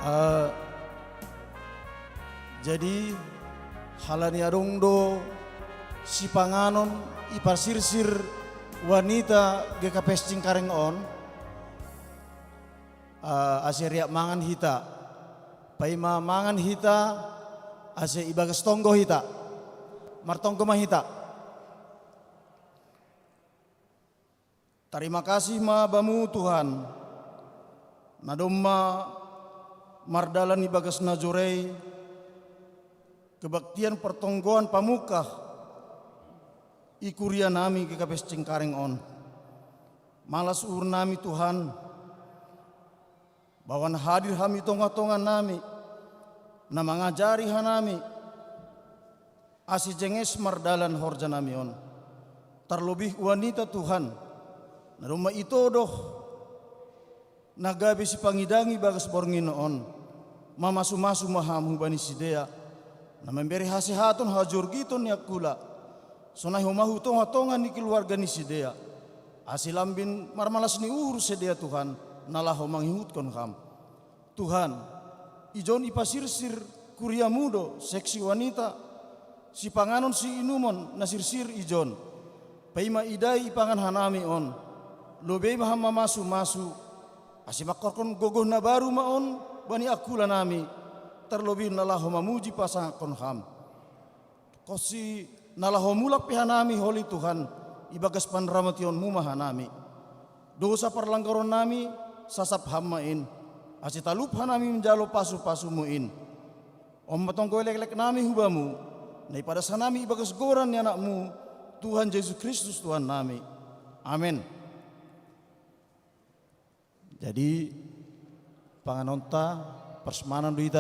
Eh, jadi, halani adong do sipanganon ipasirsir wanita G K P S Cengkareng on, eh, ase riap mangan hita. Paima mangan hita, ase ibagas tonggo hita. Martonggo ma hita. Tarima kasih ma Bamu Tuhan, na domma mardalan ibagas na jore i kebaktian partonggoan pamungkah i kuria nami G K P S Cengkareng on. Malas uhur nami Tuhan, bahwa na hadir Ham i tonga-tonga nami, na mangajari hanami, ase jenges mardalan horja nami on. Tarlobih wanita Tuhan, na domma ito do na gabe sipangidangi bagas borngin on, mamasu-masu ma Ham hubani sidea, na mambere hasehaton hajorgiton ni angkula, sonai homa hu tonga-tonga ni keluarga ni sidea, ase lambin marmalas ni uhur sidea Tuhan, na laho mangihuthon Ham. Tuhan, ijon ipasirsir kuriamu do seksi wanita, sipanganon siinumon na sirsir ijon. Paima idai ipangan hanami on, lobei ma Ham mamasu-masu, ase mangkorhon gogoh na baru ma on bani angkula nami, tarlobih na laho mamuji pasangaphon Ham. Konsi na laho mulak pe hanami holi Tuhan, ibagas panramotionmu ma hanami. Dosa parlanggaron nami sasap Ham ma in, ase talup hanami manjalo pasu-pasumu in. On ma tonggo eleklek nami hu Bamu, na ipadas hanami ibagas goran ni Anakmu, Tuhan Jesus Kristus Tuhan nami. Amen. Jadi, panganonta, parsmanan do hita